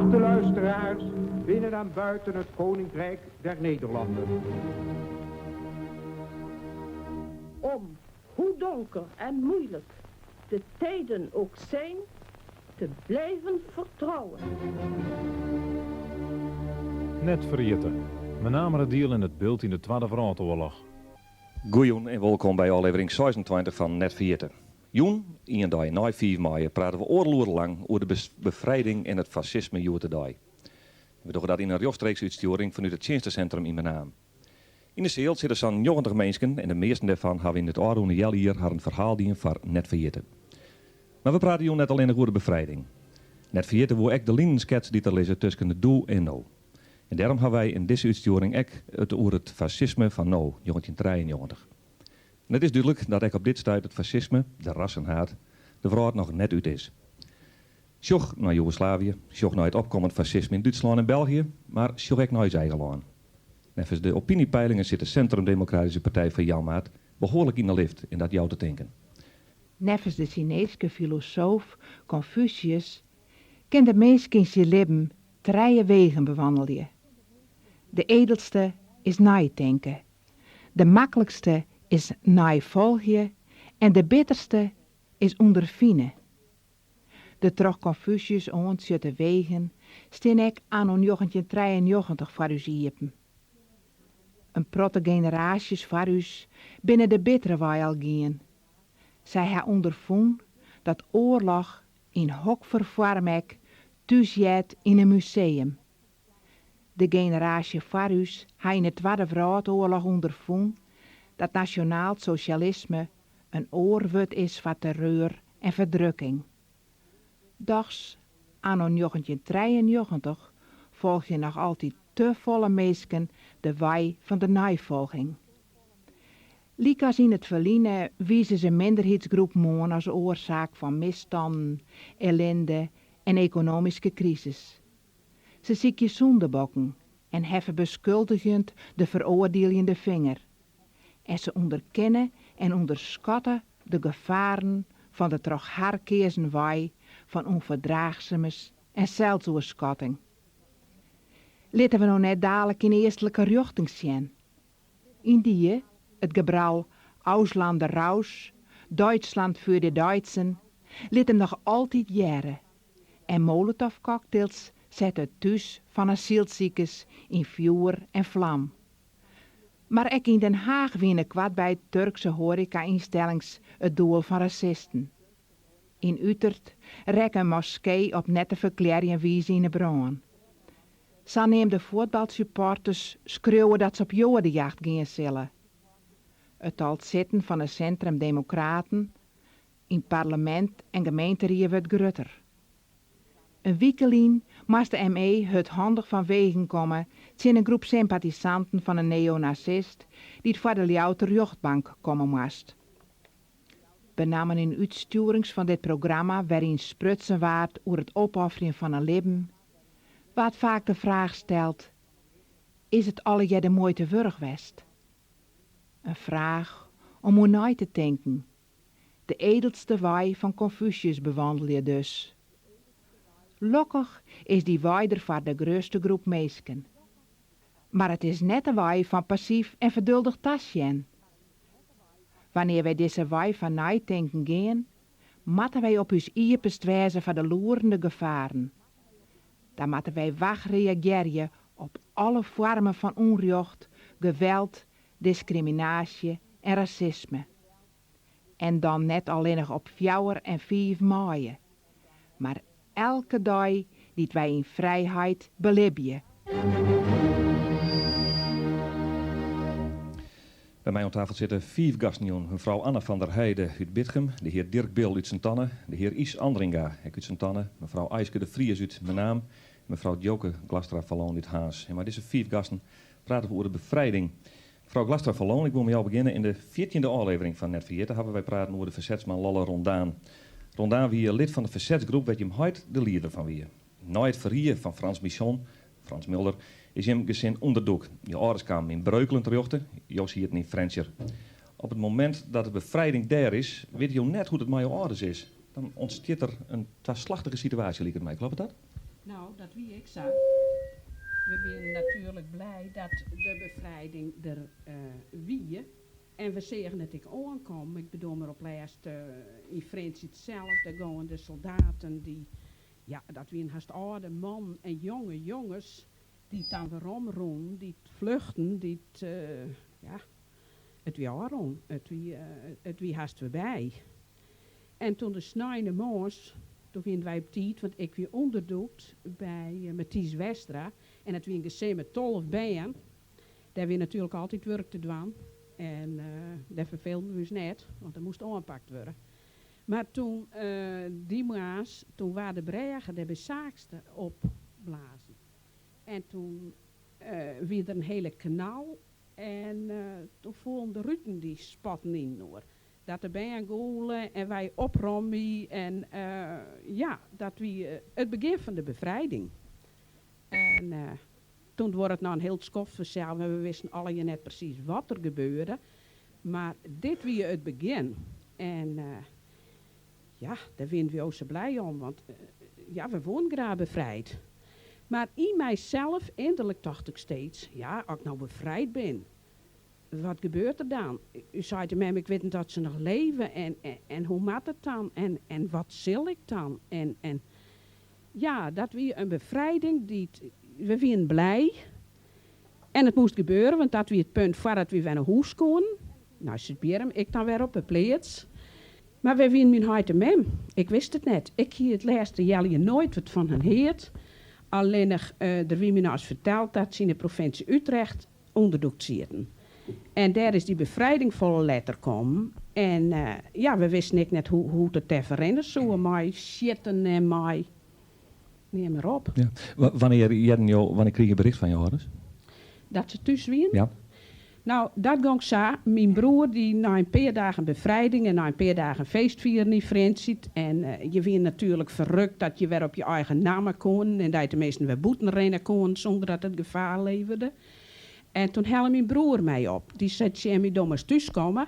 Geachte luisteraars binnen en buiten het Koninkrijk der Nederlanden. Om, hoe donker en moeilijk de tijden ook zijn, te blijven vertrouwen. Net ferjitte. Menameradiel en it Bilt yn de Twadde Wrâldoarloch. Goejûn en wolkom by ôflevering 26 fan Net Ferjitte. Jûn, ien dei nei fiif maaie, prate we oardel oere lang oer de befrijding en it fasisme hjoed-de-dei. We dogge dat yn in rjochtstreekse útstjoering fanút it tsjinstesintrum yn Menaam. Yn de seal sitte sa'n 90 minsken en de measten dêrfan hawwe yn it ôfrûne healjier harren ferhaal dien foar Net Ferjitte. Mar we prate jûn net allinnich oer de befrijding. Net Ferjitte woe ek de linen sketse dy't der lizze tusken it doe en no. En dêrom hawwe wy yn dizze útstjoering ek it oer it fasisme fan no, 1993. En it is dúdlik dat ek op dit stuit it fasisme, de rassenhaat, de wrâld noch net út is. Sjoch nei Joegoslavië, sjoch nei it opkommend fasisme yn Dútslân en België, mar sjoch ek nei ús eigen lân. Neffens de opinypeilingen sit de Centrum-Democratische Partij fan Janmaat behoarlik yn 'e lift en dat jout te tinken. Neffens de Sineeske filosoof Konfusius kin de minsk yn syn libben trije wegen bewannelje. De edelste is neitinke, de maklikste is neifolgje en de bitterste is ûnderfine. De troch Konfusius oantsjutte wegen stean ek anno 1993 foar ús iepen. In protte generaasjes foar ús binne de bittere wei al gien. Sy ha ûnderfûn dat oarloch yn hokfoar foarm ek thús heart yn in museum. De generaasje foar ús ha yn 'e Twadde Wrâldoarloch ûnderfûn dat nasjonaal-sosjalisme in oar wurd is foar terreur en ferdrukking. Dochs, anno 1993 folgje noch altyd te folle minsken de wei fan de neifolging. Lykas yn it ferline wize se minderheidsgroepen oan as oarsaak fan misstannen, ellinde en ekonomyske krisis. Se sykje sûndebokken en heffe beskuldigjend de feroardieljende finger. En se ûnderkenne en ûnderskatte de gefaren fan de troch har keazen wei fan ûnferdraachsumens en selsoerskatting. Litte we no net dalik yn eastlike rjochting sjen. Yndie, it gebrul Ausländer raus, Deutschland für die Deutschen lit him noch altyd hearre en molotovcocktails sette it thús fan asylsikers yn fjoer en flam. Mar ek yn Den Haach wiene koartby Turkse hoareka-ynstellings it doel fan rasisten. Yn Utert rekke in moskee op net te ferklearjen wize yn 'e brân. Saneamde fuotbalsupporters skreauwe dat se op joadejacht gean sille. It tal sitten fan 'e Sintrum-Demokraten yn parlemint en gemeenterie wurdt grutter. In wike lyn moast de ME hurdhandich fanwegen komme tsjin in groep sympatisanten fan in neonazist dy't foar de Ljouwerter rjochtbank komme moast. Benammen yn útstjoerings fan dit programma wêryn sprutsen waard oer it opofferjen fan in libben, waard faak de fraach steld, Is it allegear de muoite wurdich west? In fraach om oer nei te tinken. De edelste wei fan Konfusius bewannelje dus. Lokkich is dy wei der foar de grutste groep minsken. Mar it is net de wei fan passyf en ferduldich tasjen. Wannear wy dizze wei fan neitinken gean, moatte wy op ús iepenst wêze foar de loerende gefaren. Dan moatte wy wach reagearje op alle foarmen fan ûnrjocht, geweld, diskriminaasje en rasisme. En dan net allinnich op fjouwer en fiif maaie, mar elke dei dy't wy yn frijheid belibje. By my oan tafel sitte fiif gasten jûn. Mefrou Anne van der Heide út Bitgum, de hear Dirk Bil út Sint-Anne, de hear Ys Andringa, ek út Sint-Anne, mefrou Aiske de Vries út Menaam en mefrou Djoke Glastra-Van Loon út Harns. En mei dizze fiif gasten prate we oer de befrijding. Mefrou Glastra-Van Loon, ik wol mei jou begjinne. Yn de fjirtjinde ôflevering fan Net Ferjitte hawwe wy praten oer de fersetsman Lolle Rondaan. Rondaan wie lid fan de fersetsgroep wêr't jim heit de lieder fan wie. Nei it ferrie fan Frans Michon, Frans Mulder, is jim gesin ûnderdûkt. Jo âlders kamen yn Breukelen terjochte, jo sieten yn Frjentsjer. Op it momint dat de befrijding dêr is, witte jo net hoe't it mei jo âlders is. Dan ûntstiet der in twaslachtige situaasje, liket my. Kloppet dat? Nou, dat wie ek sa. We wienen natuerlik blij dat de befrijding der wie. En we seagen it ek oankommen. Ik bedoel mar op lêst yn Frjentsjer sels, dêr gongen de soldaten dy, ja, dat wienen hast âlde mannen en jonge jonges dy't dan werom rûnen, dy't fluchten, dy't, ja, it wie ôfrûn. It wie, it wie hast foarby. En toen de sneinemoarns, doe wienen wy op tiid, want ik wie ûnderdûkt by Matthys Westra en it wie in gesin mei 12 bern. Dêr wie natuerlik altyd wurk te dwaan en dêr ferfeelden we ús net, want der moast oanpakt wurde. Mar toen dy moarns, toen waard de brêge dêr by Saakster opblazen. En toen wie der in hiele knal en toen foelen de ruten dy spatten yninoar. Dat de bern gûle en wy opromje en ja, dat wie it begjin fan de befrijding. En toen duorre it noch in hiel skoft fansels en we wisten allegear net presys wat der gebeurde. Mar dit wie it begjin. En ja, dêr wienen wy o sa blij om, want ja, we woenen graach befrijd. Mar yn mysels, ynderlik tocht ik steeds, ja, as ik no befrijd bin, wat gebeurt der dan? Us heit en mem, ik wit net oft se noch leve en, en hoe moat it dan? En, en wat sil ik dan? En, en ja, dat wie in befrijding dy't, we wienen blij. En it moast gebeure, want dat wie it punt foardat wy wer nei hûs koenen. Nei Súdbierrum, ik dan wer op de pleats. Mar wêr wienen myn heit en mem? Ik wist it net. Ik hie it lêste healjier noait wat fan har heard. Allinnich, der wie my noch ris ferteld dat se yn de provinsje Utrecht ûnderdûkt sieten. En dêr is dy befrijding folle letter kommen. En ja, we wisten ek net hoe't it dêr ferrinne soe mei sjitten en mei neam mar op. Ja. Wannear hearden jo, wannear krigen jo bericht fan jo âlders? Dat se thús wienen? Ja. Nou, dat gong sa. Myn broer dy nei in pear dagen befrijding en nei in pear dagen feestfieren yn Frjentsjer en je wienen natuerlik ferrukt dat je wer op je eigen namme koenen en dat je teminsten wer bûten rinne koenen sûnder dat it gefaar leverde. En toen helle myn broer my op. Dy sei tsjin my, do moatst thúskomme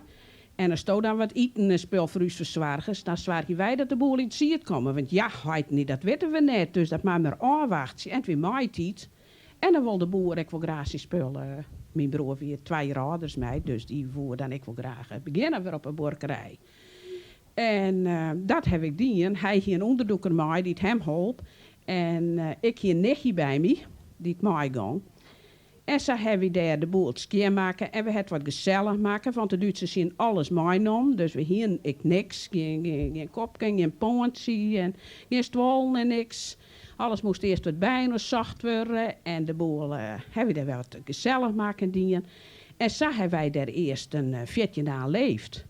en asto dan wat iten en spul foar ús fersoargest, dan soargje wy dat de boel yn 't siet komme. Want ja, heit-en-dy, dat witte we net, dus dat moat mar ôfwachtsje. En it wie maitiid en dan wol de boer ek wol graach syn spul. Myn broer wie twa jier âlder as my, dus dy woe dan ek wol graach begjinne wer op 'e buorkerij. En dat haw ik dien. Hy hie in ûnderdûker mei dy't him holp en ik hie in nichtje by my dy't meigong. En sa hawwe wy dêr de boel skjinmakke en we ha it wat gesellich makke, want de Dútsers hienen alles meinommen, dus we hienen ek niks, gjin kopke, gjin poantsje en gjin stuollen en niks. Alles moast earst wat byinoar socht wurde en de boel hawwe wy dêr wat gesellich makke en dien. En sa hawwe wy dêr earst in 14 dagen leefd.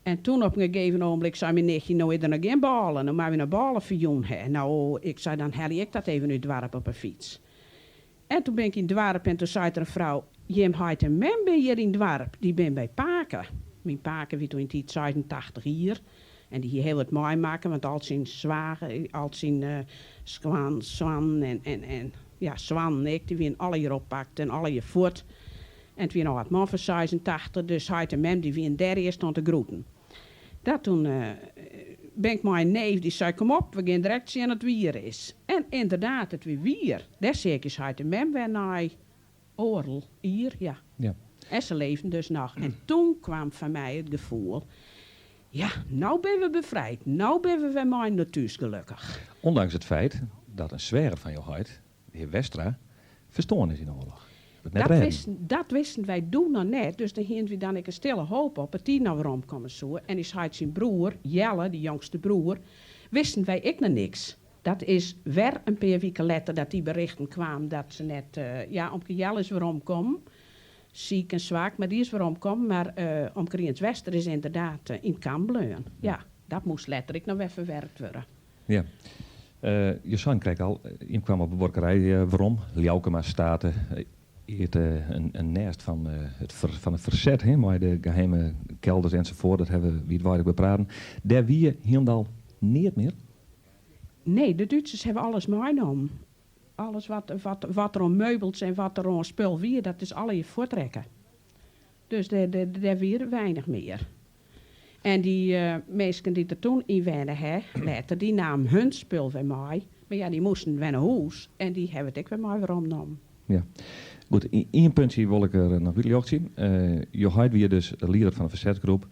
En toen op in gegeven ogenblik sei myn nichtje, no is der noch gjin bôle, no moatte wy noch bôle foar jûn ha. No, ik sei, dan helje ik dat even út it doarp op 'e fyts. En toen bin ik yn it doarp en toen seit der in frou, Jim heit en mem bin hjir yn it doarp, dy bin by pake. Myn pake wie toen yn tiid 86 jier en dy hie hiel wat meimakke, want al syn swager, al syn skoan, soannen en, en, en ja, soannen ek, dy wienen allegear oppakt en allegear fuort. En it wie in âld man fan 86, dus heit en mem dy wienen dêr earst oan te groeten. Dat toen bin ik mei in neef dy sei, kom op, we gean direkt sjen oft it wier is. En ynderdaad, it wie wier. Dêr seach ik ús heit en mem wer nei oardel jier, ja. Ja. En se leefden dus noch. En toen kwam foar my it gefoel, ja, no binne we befrijd, no binne we wer mei nei thús gelokkich. Ondanks it feit dat in sweager fan jo heit, de hear Westra, ferstoarn is yn de oarloch. It net Dat rêden. wisten, dat wisten wy doe noch net, dus dêr hienen wy dan ek in stille hoop op dat dy noch weromkomme soe. En ús heit syn broer, Jelle, de jongste broer, wisten wy ek noch niks. Dat is wer in pear wiken letter dat dy berichten kwamen dat se net, ja, omke Jelle is weromkommen, siik en swak, mar dy is weromkommen. Mar omke Rients Wester is ynderdaad yn it kamp bleaun. Ja, dat moast letter ek noch wer ferwerkt wurde. Ja. Jo seinen krekt al, jim kwamen op de buorkerij werom, Liaukema State, eat in nêst fan it fan it ferset, hè, mei de geheime kelders ensafoart, dat hawwe we wiidweidich bepraten. Dêr wie hielendal neat mear? Nee, de Dútsers hawwe alles meinommen. Alles wat, wat, wat der oan meubels en wat der oan spul wie, dat is allegear fuortrekke. Dus dêr, dêr, dêr wie der weinich mear. En dy minsken dy't der toen yn wenne ha, letter, dy namen hun spul wer mei. Mar ja, dy moasten wer nei hûs en dy hawwe it ek wer mei werom nommen. Ja. Goed, ien puntsje wol ik der noch útljochtsje. Jo heit wie dus lieder fan de fersetsgroep.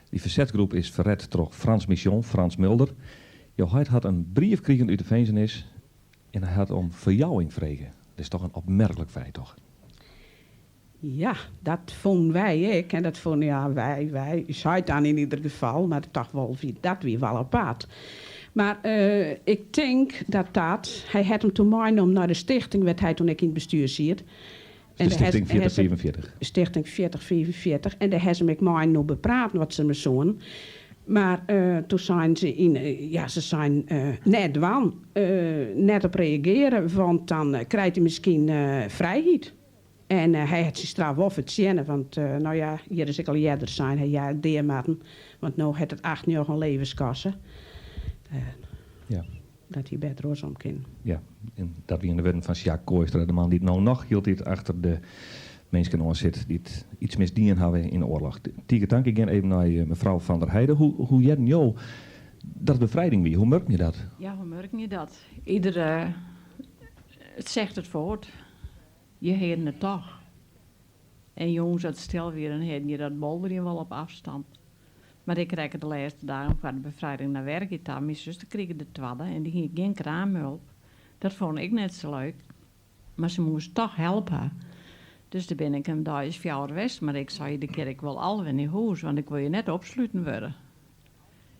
Dy fersetsgroep is ferret troch Frans Mission, Frans Mulder. Jo heit hat in brief krigen út de finzenis en hy hat om ferjouwing frege. Dat is toch in opmerklik feit, toch? Ja, dat fûnen wy ek. En dat fûnen, ja, wy, wy, ús heit dan yn ieder gefal, mar toch wol, dat wie wol apart. Mar ik tink dat dat, hy hat him toen meinommen nei de stichting wêr't hy toen ek yn it bestjoer siet. De Stichting 4045. Stichting 4045. En dêr ha se him ek mei-inoar bepraten wat se mei soenen. Mar toen seinen se yn, ja, se seinen net dwaan, net op reageare, want dan krijt hy miskien frijheid. En hy hat syn straf wol fertsjinne, want no ja, hjir is ek al earder sein, hy hie dea moatten, want no hat it acht, njoggen levens koste. Ja. Dat hie better oarsom kinnen. Ja, en dat wiene de wurden fan Sjaak Kooistra, de man dy't no noch hieltyd achter de minsken oan sit dy't iets misdien hawwe yn de oarloch. Tige tank. Ik gean even nei mefrou Van der Heide. Hoe, hoe hearden jo dat it befrijding wie? Hoe murken je dat? Ja, hoe murken je dat? Ieder it zegt it foart. Je hearden it toch. En jûns as it stil wie, dan hearden je dat bolderjen wol op afstand. Mar ik rekke de lêste dagen foar de befrijding nei Wergea ta. Myn suster krige de twadde en dy hie gjin kraamhulp. Dat fûn ik net sa leuk. Mar se moast toch help ha. Dus dêr bin ik in dei as fjouwer west. Mar ik sei, de kear ik wol al wer nei hûs, want ik wol hjir net opsluten wurde.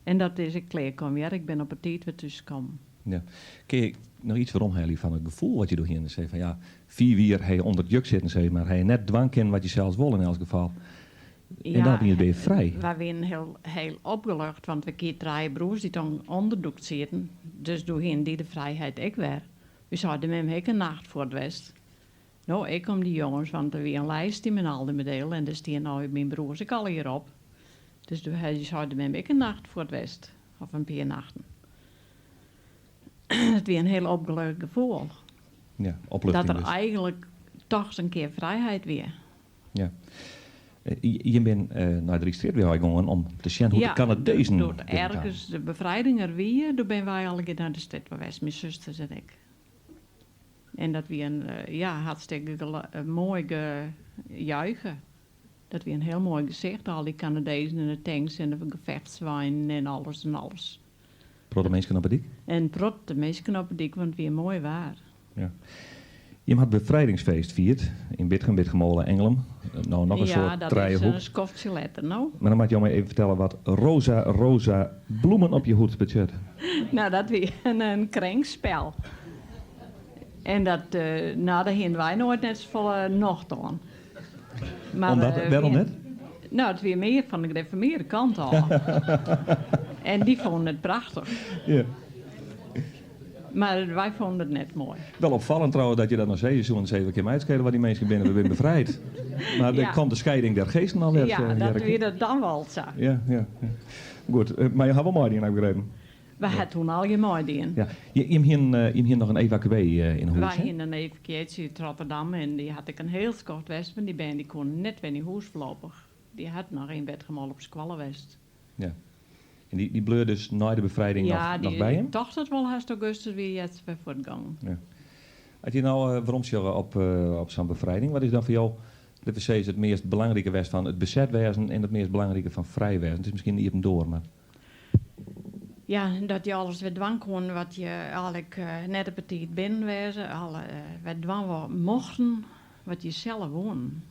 En dat is ek klear kommen hear, ik bin op 'e tiid wer thús kommen. Ja. Kin je noch iets weromhelje fan it gefoel wat je doe hiene? Sei fan ja, fiif jier ha je ûnder it juk sitten sis mar, ha je net dwaan kinnen wat je sels wol yn elts gefal. En dan opiens binne je frij. Wy wienen hiel, hiel opgelucht, want we hie trije broers dy't ûnderdûkt sieten, dus doe hienen dy de frijheid ek wer. Us heit en mem ha ek in nacht fuort west. No, ek om dy jonges, want der wie in lijst yn myn Aldemedeel en dêr stienen al myn broers ek allegear op. Dus doe ha ús heit en mem ek in nacht fuort west, of in pear nachten. It wie in hiel opgelucht gefoel. Ja, opluchting Dat der dus. eigenlik toch in kear frijheid wie. Ja. Jim bin nei de Ryksstrjitwei gongen om te sjen hoe't de Kanadezen Ja, doe't binnenkamen. ergens de befrijding der wie, doe bin wy allegear nei de strjitwei west, myn susters en ik. En dat wie in ja, hartstikke moai gejuiche. Dat wie in hiel moai gesicht, al dy Kanadezen en de tanks en de gefechtsweinen en alles en alles. Protte minsken op 'e dyk? En protte minsken op 'e dyk, want it wie moai waar. Ja. Jim hat befrijdingsfeest fierd yn Bitgum, Bitgummole, Engelum. No noch in Ja, soart dat is trijehoek. in skoftsje letter, no. Mar dan moat jo my even fertelle wat Rosa, Rosa, bloemen op je hoed betsjut. No, dat wie in kringspel. En dat, no, dêr hiene wy noait net safolle nocht oan. Mar, Omdat, wêrom net? No, it wie mear fan de gereformearde kant ôf. En dy fûnen it prachtich. Ja. Mar wy fûnen it net moai. Wel opfallend trouwens dat je dat noch sizze soenen. Sizze, wat kin my it skele wat dy minsken binne, we binne befrijd. Mar der komt de scheiding der geesten alwer. Ja, dat wie dat dan wol sa. Ja, ja, ja. Goed, mar jo ha wol meidien, ha ik begrepen. Wy ha toen allegear meidien. Ja. Jim hienen, jim hienen noch in evakuee yn 'e hûs, Wy hè? hienen in evakuatie út Rotterdam en dy hat ek in hiel skoft west, want dy bern dy koenen net wer nei hûs foarlopich. Dy hat noch yn Bitgummole op skoalle west. Ja. En dy, dy bleau dus nei de befrijding Ja, noch, noch dy, by jim? ik tocht dat wol hast augustus wie heart se wer fuortgongen. Ja. As je no weromsjogge op, op sa'n befrijding, wat is dan foar jo, litte we sizze, it meast belangrike west fan it beset wêzen en it meast belangrike fan frij wêzen? It is miskien in iepen doar, mar. Ja, dat je alles wer dwaan koenen wat je eigenlik net op 'e tiid binnen wêze, alle wer dwaan wat mochten wat je sels woenen.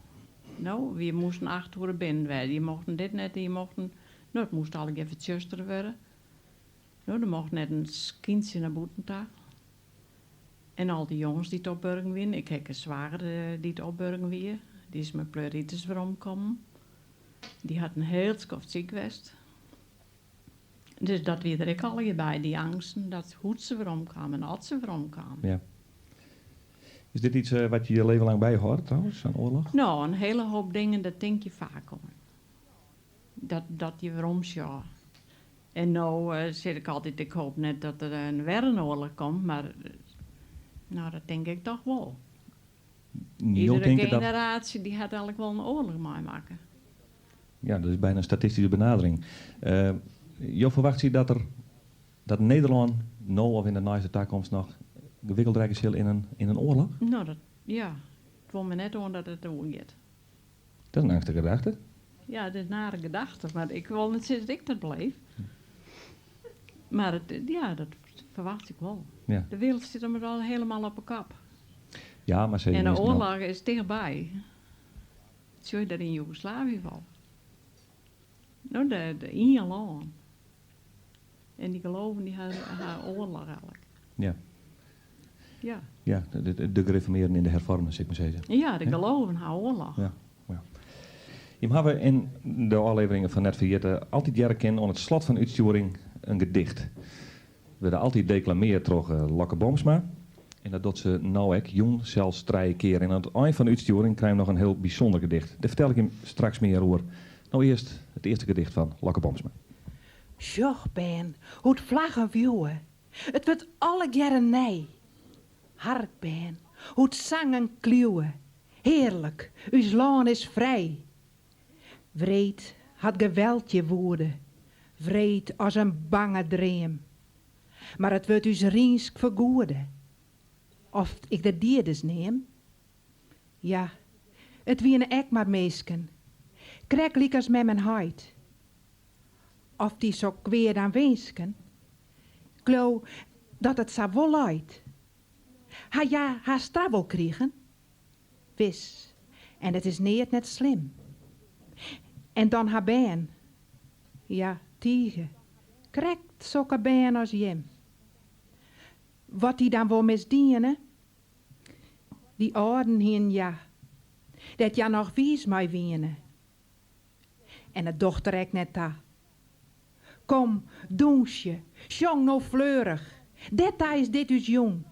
No, wy moasten acht oere binnen wêze, je mochten dit net en je mochten, no, it moast allegear fertsjustere wurde. No, der mocht net in skyntsje nei bûten ta. En al dy jonges dy't opburgen wienen, ik ha ek in swager dy't opburgen wie, dy is mei pleuritis weromkommen. Dy hat in hiel skoft siik west. Dus dat wie der ek allegear by, dy eangsten dat hoe't se weromkamen en oft se weromkamen. Ja. Is dit iets wat je je leven lang byhâldt trouwens, sa'n oarloch? No, in hiele hoop dingen, dêr tink je faak oan. Dat, dat je weromsjogge. En no sit ik altyd, ik hoop net dat der in wer in oarloch komt, mar no, dat tink ik toch wol. Jo Iedere tinke dat. generaasje dy hat eigenlik wol in oarloch meimakke. Ja, dat is byna in statistyske benadering. Jo ferwachtsje dat der, dat Nederlân no of yn de neiste takomst noch gewikkeld rekke sil yn in, yn in oarloch? No, dat, ja. It wol my net oan dat it oergiet. Dat is in eangstich gedachte. Ja, it is in nare gedachte, mar ik wol net sizze dat ik dat beleef. Mar it, ja, dat ferwachtsje ik wol. Ja. De wereld stiet ommers al hielendal op 'e kop. Ja, mar En de oarloch is tichtby. Sjoch je dat yn Joegoslavië wol. No, de, de ien lân. En dy geloven dy ha, ha oarloch eigentlik. Ja. Ja. Ja, de, de gereformearden en de herfoarmen, sil ik mar sizze. Ja, de geloven ha oarloch. Ja, ja. Jim hawwe yn de ôfleveringen fan Net Ferjitte altyd hearre kinnen oan it slot fan de útstjoering in gedicht. Wurde altyd deklameard troch Lokke Boomsma. En dat docht se no ek, jûn sels trije kear. En oan it ein fan de útstjoering krije we noch in hiel bysûnder gedicht. Dêr fertel ik jim straks mear oer. No earst it earste gedicht fan Lokke Boomsma. Sjoch, bern, hoe't flaggen wiuwe. It wurdt allegearre nij. Hark, bern, hoe't sangen kliuwe. Hearlik, ús lân is frij. Wreed hat geweld hjir woede, wreed as in bange dream. Mar it wurdt ús rynsk fergoede. Oft ik de dieders neam? Ja, it wiene ek mar minsken, krekt lykas mem en heit. Oft dy sok kwea dan winsken? 'k Leau dat it sa wol leit. Ha hja har straf wol krigen? Wis, en it is neat net slim. En dan har bern. Ja, tige. Krekt sokke bern as jim. Wat dy dan wol misdiene? Dy âlden hienen hja, dêr't hja noch wiis mei wiene. En it docht der ek net ta. Kom, dûnsje, sjong no fleurich, dêrta is dit ús jûn.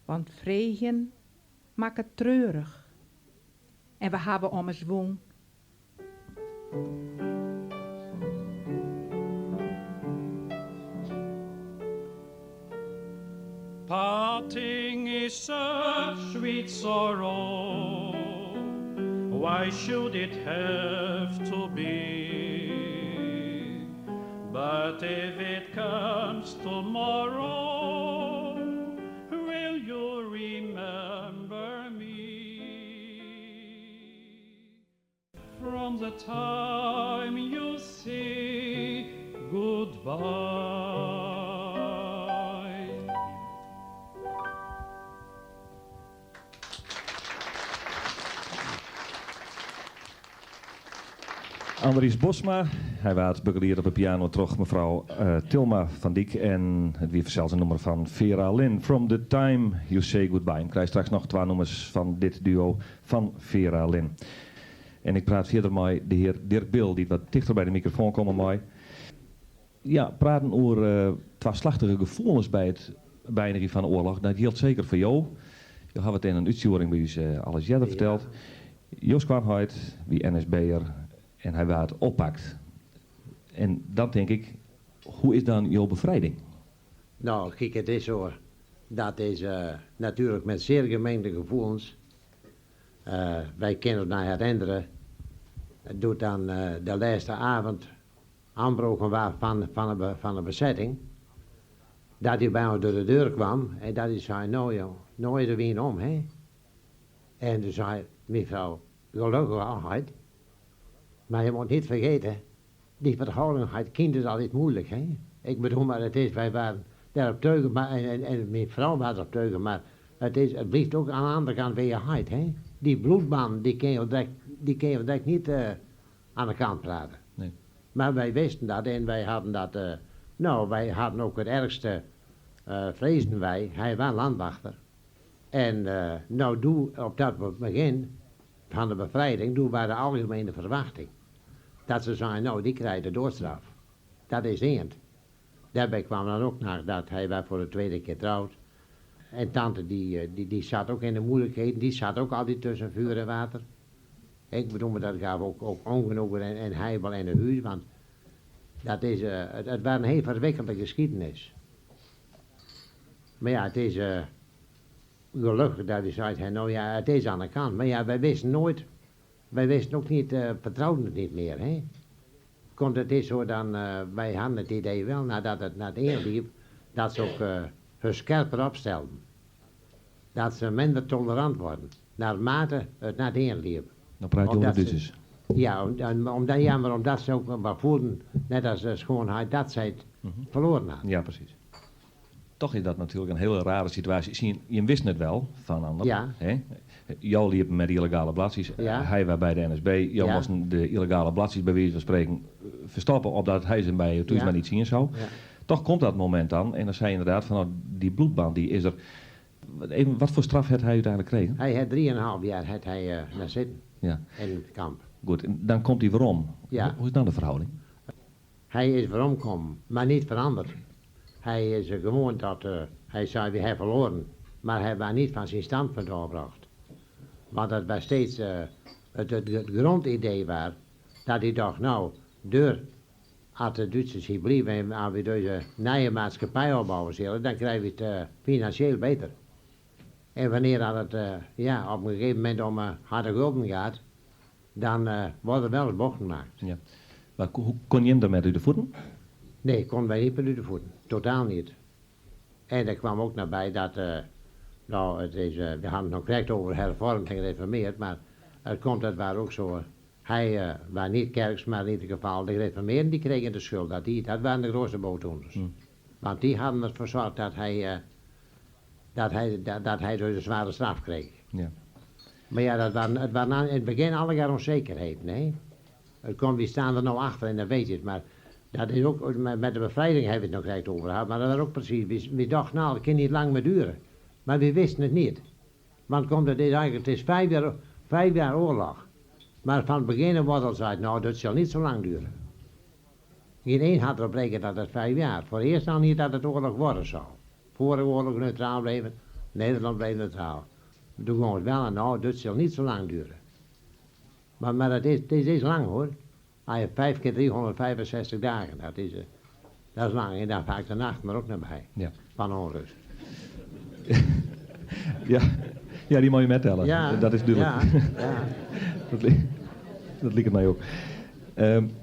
Want freegjen makket treurich en we hawwe ommers wûn. Parting is such sweet sorrow, why should it have to be? But if it comes tomorrow, will you remember me? From the time you say goodbye. Andries Bosma, hy waard begelied op de piano troch mefrou Tilma van Dyk en it wie fansels in nûmer fan Vera Lynn, From the Time You Say Goodbye. Ik krij straks noch twa nûmers fan dit duo fan Vera Lynn. En ik praat fierder mei de hear Dirk Bil, dy't wat tichter by de mikrofoan komme mei. Ja, praten oer twaslachtige gefoelens by it beëinigjen fan de oarloch, dat jildt seker foar jo. Jo hawwe it yn in útstjoering by ús alris earder ferteld. Jo skoanheit wie NSB'er en hy waard oppakt. En dan tink ik, hoe is dan jo befrijding? No, kyk, it is sa, dat is natuerlik met zeer gemengde gevoelens. Wy kinne ús noch herinnere, doe't dan de lêste avond oanbroken waard fan de besetting, dat hy by ons door de deur kwam en dat hy sei, no jong, no is de wyn om, hè? En doe sei myn frou, gelokkich al, heit. Mar je moet niet fergeten, dy ferhâlding heit kind is altyd moeilik, hè? Ik bedoel mar, it is, wy waarden dêrop teuge, mar en myn frou waard derop teuge, mar it is, it bliuwt ook aan de andere kant wer je heit, hè? Dy bloedbannen, dy kinne jo direkt, dy kinne jo direkt niet aan de kant prate. Nee. Mar wy wisten dat en wy hadden dat, no, wy hadden ook it erchste, freesden wy, hy waard landwachter. En no doe, op dat begjin fan de befrijding, doe waard de algemene ferwachting dat se seinen, no, dy krijt de doadstraf. Dat is earnd. Dêrby kwam dan ook noch dat hy waard foar de tweede kear troud. En tante dy, dy zat ook in de moeilijkheden, dy zat ook altyd tussen vuur en water. Ik bedoel, mar dat gaf ook, ook ongenoegen en heibel in de huus, want dat is, it, it waard in hiel ferwikkelde geschiedenis. Mar ja, it is gelokkich dat hy seit, hè, no ja, it is oan de kant. Mar ja, wy wisten noait, wy wisten ook niet, fertrouden it niet mear, hè. Komt it is sa dan, wy hadden it idee wol, nadat it nei it ein liep, dat se ook. Hun skerper opstelden. Dat ze minder tolerant worden, naarmate het naar het liep. Dan praat je over de Duitsers. Ja, omdat, ja, maar omdat ze ook wat voelden, net als de schoonheid, dat zij het verloren hadden. Ja, precies. Toch is dat natuurlijk een hele rare situatie. Zie Je, je wist het wel van anderen. Ja. Hè? Jou liep met illegale bladzijden. Ja. Hij was bij de NSB. Jou Ja. moest de illegale bladzijden bij wijze van spreken verstoppen, opdat hij ze bij thuis Ja. maar niet zien zou. Ja. Toch komt dat moment dan. En dan zei je inderdaad van nou, die bloedband die is er. Even, wat voor straf had hij uiteindelijk gekregen? Hij had 3,5 jaar had hij, naar zitten Ja. in het kamp. Goed, en dan komt hij weer Ja. Hoe is dan de verhouding? Hij is weeromgekomen, maar niet veranderd. Hij is gewoon dat, hij zei, we hebben verloren. Maar hij was niet van zijn standpunt afgebracht. Want dat was steeds het grondidee was dat hij dacht, nou, door als de Duitsers hier blijven en als we deze nieuwe maatschappij opbouwen zullen, dan krijgen we het financieel beter. En wanneer dat het ja, op een gegeven moment om harde gulden gaat, dan worden er wel eens bochten gemaakt. Ja. Maar hoe kon je hem daarmee uit de voeten? Nee, kon wij niet meer uit de voeten. Totaal niet. En er kwam ook naar bij dat, nou, het is, we hadden het nog correct over hervormd en gereformeerd, maar het komt, dat waren ook zo. Hij was niet kerks, maar in ieder geval de gereformeerden die kregen de schuld. Dat waren de grootste bootdoeners. Want die hadden ervoor gezorgd dat hij dus een zware straf kreeg. Ja. Maar ja, dat waren, het waren in het begin alle jaar onzekerheden, hè. Het komt, wie staan er nou achter en dan weet je het, maar dat is ook, met de bevrijding hebben we het nog recht over gehad, maar dat was ook precies, we dachten nou, het kan niet lang meer duren. Maar we wisten het niet. Want komt het is eigenlijk, het is 5 jaar oorlog. Maar van het begin wordt al gezegd, nou, dat zal niet zo lang duren. Geen één had erop rekend dat het 5 jaar. Voor eerst al niet dat het oorlog worden zou. Voor de oorlog neutraal bleven, Nederland bleef neutraal. Toen ging het wel en nou, dat zal niet zo lang duren. Maar het is lang hoor. Hij heeft 5 keer 365 dagen, dat is lang. En daar vaak de nacht maar ook naar bij. Ja. Van onrust. Ja. Ja, die moet je mettellen. Ja, dat is duidelijk. Ja, ja. Dat liep het mij ook.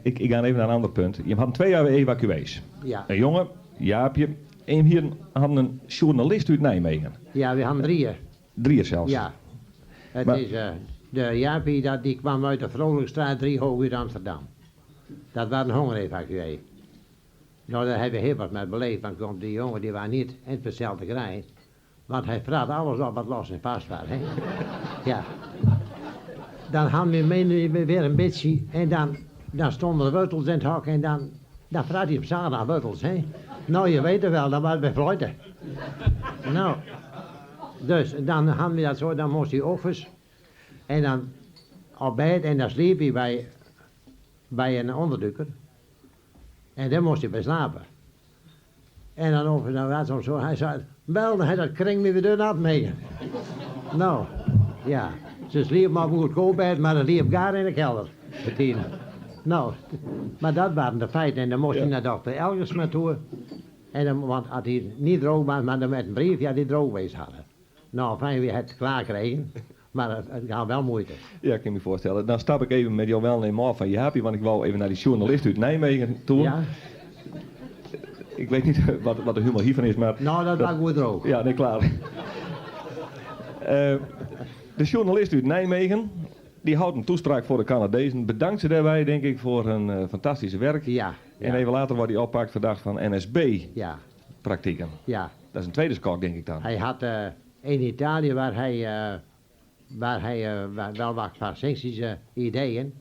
Ik ga even naar een ander punt. Je had 2 jaar evacuees. Ja. Een jongen, Jaapje. En hier hadden een journalist uit Nijmegen. Ja, we hadden drieën. Drieën zelfs. Ja. Het Maar- is, de Jaapie, dat, die kwam uit de Vrolijkstraat 3 hoog uit Amsterdam. Dat was een hongerevacuee. Nou, daar hebben we heel wat mee beleefd, want komt die jongen die was niet in het verzeld te krijgen. Want hij vraagt alles op wat los en vast was. Hè? Ja. Dan hadden we mee, weer een beetje en dan stonden de wortels in het hok en dan vraagt hij op zaterdag wortels. Hè? Nou, je weet het wel, dan was het bij fluiten. Nou, dus dan hadden we dat zo, dan moest hij offers. En dan op bed en dan sliep hij bij een onderduiker. En daar moest hij bij slapen. En dan over, dan was het zo, hij zei, wel, hij dat kring me weer deur af mee. Nou, ja, ze sliep maar op een goedkoop bed, maar ze liep gaar in de kelder. Bettina. Nou, maar dat waren de feiten. En dan moest hij naar dokter Elgersma toe. En dan, want als hij niet droog was, maar dan met een brief, ja, die droog wees hadden. Nou, fijn, we het klaar kregen. Maar het gaat wel moeite. Ja, ik kan me voorstellen. Dan stap ik even met jou wel en af van Jaapie, want ik wou even naar die journalist uit Nijmegen toe. Ja? Ik weet niet wat de humor hiervan is, maar... Nou, dat was goed droog. Ja, nee, klaar. De journalist uit Nijmegen, die houdt een toespraak voor de Canadezen. Bedankt ze daarbij, denk ik, voor hun fantastische werk. Ja. En even later wordt hij oppakt verdacht van NSB-praktijken. Ja. Dat is een tweede schok, denk ik dan. Hij had in Italië, waar hij wel wat fascistische ideeën.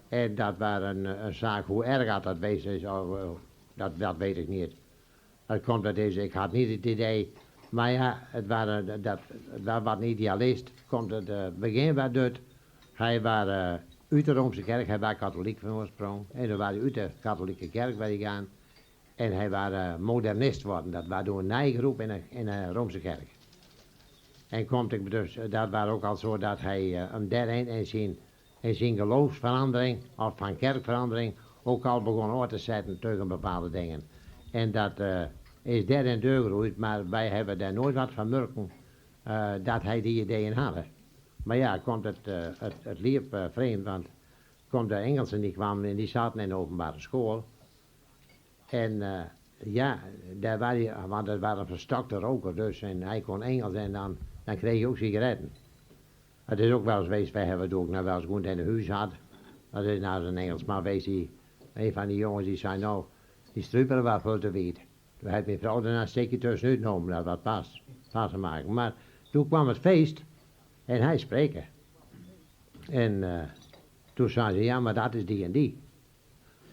En dat waren een zaak, hoe erg had dat wezen is, oh, dat weet ik niet. Dat komt uit deze, ik had niet het idee, maar ja, het waren, dat, het was wat een idealist. Komt het begin waar het, hij was uit de Roomse kerk, hij was katholiek van oorsprong. En dan was hij uit de katholieke kerk waar hij gaan. En hij was modernist worden, dat was door een nijgroep in de Roomse kerk. En komt ik dus, dat was ook al zo dat hij hem daarheen in zijn geloofsverandering, of van kerkverandering, ook al begon oor te zetten tegen bepaalde dingen. En dat is daarin doorgegroeid, maar wij hebben daar nooit wat van merken dat hij die ideeën had. Maar ja, komt het liep vreemd, want komt de Engelsen die kwamen en die zaten in de openbare school. En Ja, dêr waar hy, want it waar in ferstokte roker dus en hy kon Engels en dan, dan kreeg je ook sigaretten. Het is ook wel eens geweest, wij hebben het ook nog wel eens goed in de huis gehad. Dat is nou eens een Engelsman geweest, die, een van die jongens die zei nou, die struper was veel te wiet. Toen heeft mijn vrouw er een stukje tussenuit genomen, dat wat pas, pas te maken. Maar toen kwam het feest en hij spreken. En uh, toen zei ze, ja, maar dat is die en die.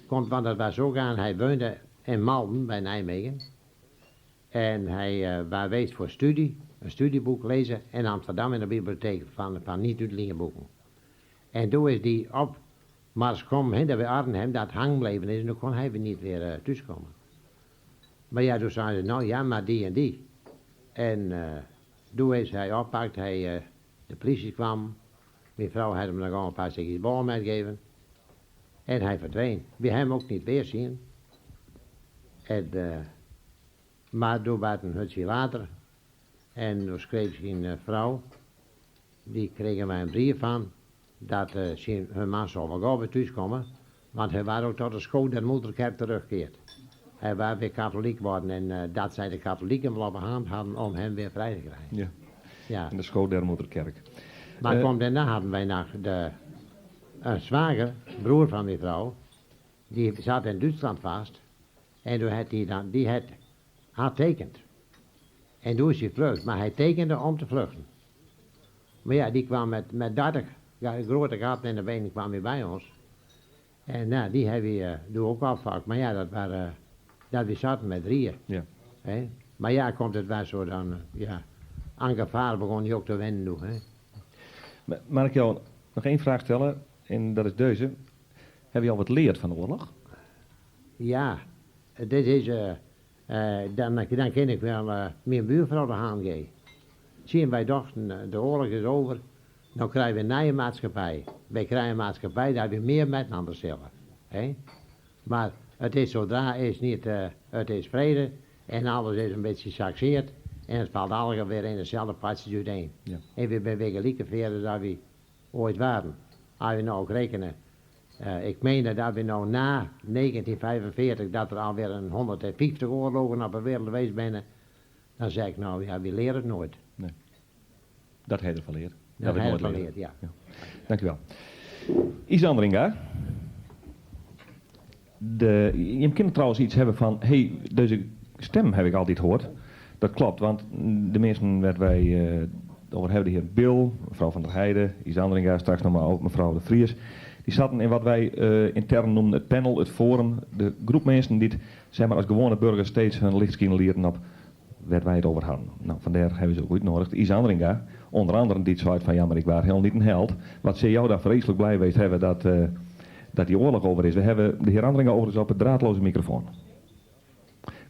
Komt, want dat was ook aan, hij woonde in Malden bij Nijmegen. En hij uh, was geweest voor studie, een studieboek lezen in Amsterdam in de bibliotheek van, van niet boeken. En toen is die op Mars gekomen, bij Arnhem, dat hang bleven is en toen kon hij weer niet weer uh, thuiskomen. Maar ja, toen zei ze, nou ja, maar die en die. En uh, toen is hij oppakt, hij, uh, de politie kwam. Mijn vrouw had hem nog een paar stukjes bal metgegeven. En hij verdween. We hebben hem ook niet weer zien. En, uh, maar toen werd een hutje later. En toen schreef zijn vrouw, die kregen wij een brief van, dat uh, zijn, hun man zou wel gauw weer thuiskomen. Want hij was ook tot de school der moederkerk teruggekeerd. Hij was weer katholiek worden en uh, dat zij de katholieken wel op de hand hadden om hem weer vrij te krijgen. Ja, ja. in de school der moederkerk. Maar uh, komt daarna hadden wij nog de, een zwager, broer van mijn vrouw, die zat in Duitsland vast. En toen had hij dan, die had, had tekend. En toen is hij vlucht, maar hij tekende om te vluchten. Maar ja, die kwam met, met 30 grote gaten in de benen kwam hij bij ons. En nou, die hebben we uh, ook afgepakt. Maar ja, dat waren, uh, dat we zaten met drieën. Ja. Hè? Maar ja, komt het wel zo dan, uh, ja. Aan gevaar begon hij ook te wennen doen, hè. Maar, mag ik jou nog één vraag stellen? En dat is deze. Heb je al wat geleerd van de oorlog? Ja, dit is, uh, uh, dan, dan ken ik wel uh, mijn buurvrouw de haan geven. Zien wij dachten, de oorlog is over, dan krijgen we een nieuwe maatschappij. Wij krijgen een maatschappij dat we meer met elkaar zullen. Hè? Maar het is zodra is niet, uh, het is vrede en alles is een beetje saxeerd en het valt allemaal weer in dezelfde patje uiteen. Ja. En we zijn weer gelijke verder dan we ooit waren. Als we nou ook rekenen, uh, ik meen dat we nou na 1945 dat er alweer een 150 oorlogen op de wereld geweest zijn, dan zeg ik nou, ja, we leren het nooit. Nee. Dat heb je ervan geleerd. Dat, dat heb je geleerd, ja. ja. Dank u wel. Isa Andringa. De, je kunt trouwens iets hebben van, hey, deze stem heb ik altijd gehoord. Dat klopt, want de mensen werd wij uh, over hebben, de heer Bill, mevrouw van der Heijden, Isa Andringa, straks nog maar ook mevrouw de Vries. Die zaten in wat wij uh, intern noemen het panel, het forum, de groep mensen die het, zeg maar, als gewone burgers steeds hun lichtskien leren op werd wij het over hadden. Nou, vandaar hebben ze ook uitgenodigd. Isa Andringa, onder andere die zei van ja, maar ik was helemaal niet een held. Wat ze jou daar vreselijk blij geweest hebben dat, uh, dat die oorlog over is. We hebben de heer Andringa overigens op het draadloze microfoon.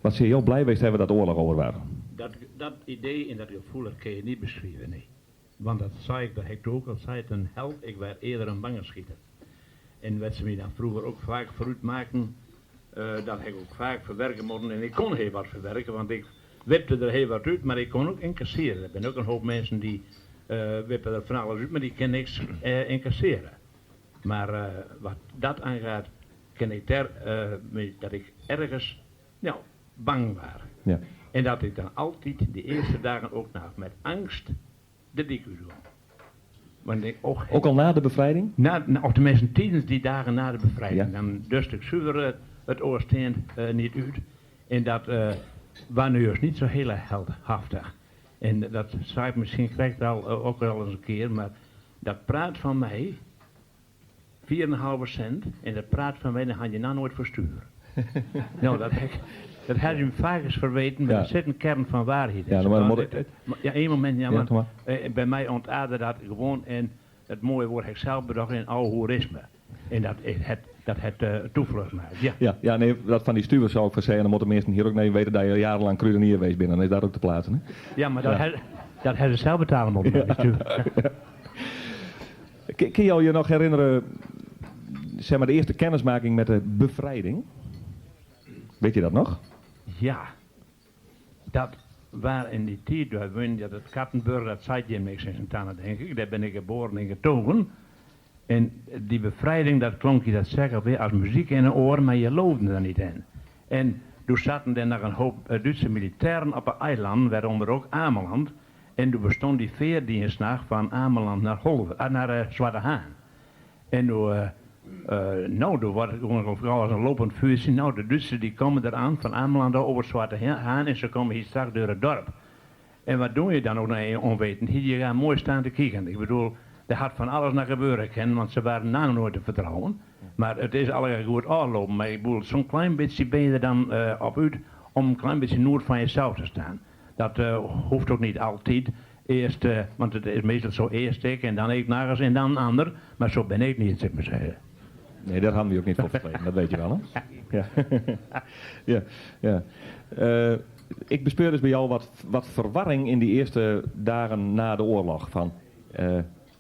Wat ze jou blij geweest hebben dat de oorlog over was? Dat, dat idee en dat gevoel dat kun je niet beschrijven, nee. Want dat zei ik, dat ik ook al zei het een held, ik werd eerder een bange schieter. En wat ze me dan vroeger ook vaak vooruit maken, uh, dat heb ik ook vaak verwerken moeten. En ik kon heel wat verwerken, want ik wipte er heel wat uit, maar ik kon ook incasseren. Er zijn ook een hoop mensen die uh, wippen er van alles uit, maar die kunnen niks uh, incasseren. Maar uh, wat dat aangaat, ken ik daar dat ik ergens nou, bang was. Ja. En dat ik dan altijd de eerste dagen ook nog met angst de dik doe. Want ik, och, ook al na de bevrijding? Na, na, of tenminste tijdens die dagen na de bevrijding. Ja. Dan dust ik zuiver het oorsteen uh, niet uit. En dat uh, was nu juist niet zo heel heldhaftig. En dat zei ik misschien krijg ik al, uh, ook wel eens een keer, maar dat praat van mij, 4,5 cent, en dat praat van mij, dan ga je nou nooit versturen. nou, dat heb ik, dat had u vaak eens verweten, maar ja. er zit een kern van waarheid in. Ja, maar, maar, het, ja, één moment, ja, ja maar, eh, bij mij ontaarde dat gewoon in het mooie woord, ik zelf bedacht, in alhoerisme. En dat het, dat het uh, toevlucht maakt. Ja. Ja, ja, nee, dat van die stuwers zou ik voor zeggen. Dan moeten mensen hier ook nee weten dat je jarenlang kruidenier geweest bent. Dan is dat ook te plaatsen. Hè? Ja, maar dat, ja. dat hebben ze zelf betalen moeten. Ja. Ja. Kun je je nog herinneren, zeg maar, de eerste kennismaking met de bevrijding? Weet je dat nog? Ja, dat waar in die tijd, wij woonden, dat Kattenburg, dat zei je niks in zijn denk ik. Daar ben ik geboren en getogen. En die bevrijding, dat klonk je dat zeggen weer als muziek in de oor, maar je loofde er niet in. En Doe zaten der noch in hoop Dútse militêren op 'e eilannen, wêrûnder ook Ameland. En doe bestond die veerdienst noch fan Ameland naar Holwerd, naar Zwarte Haan. En doe, no, doe waard it gewoan gau as in lopend vuurtje. No, de Dútsers die komme der aan fan Ameland ôf over Zwarte Haan en se komme hier straks deur it dorp. En wat doe je dan ook in je onwetendheid? Je gaat mooi staan te kieken. Ik bedoel, der hat fan alles noch gebeure kinnen, want se waren lang nooit te vertrouwen. Mar it is allegear goed ôflopen. Mar ik bedoel, zo'n klein bytsje bin je der dan op út om in klein bytsje noed fan jesels te staan. Dat hoecht ook niet altyd. Earst, want it is meastal zo earst ik en dan ik nachris en dan in ander. Mar zo bin ik niet, sil ik mar sizze. Nee, dêr hawwe we ook niet foar ferkleden, dat witte je wol, hè? Ja, ja, ja. Ik bespeur dus by jou wat, wat ferwarring yn dy earste dagen nei de oarloch. Fan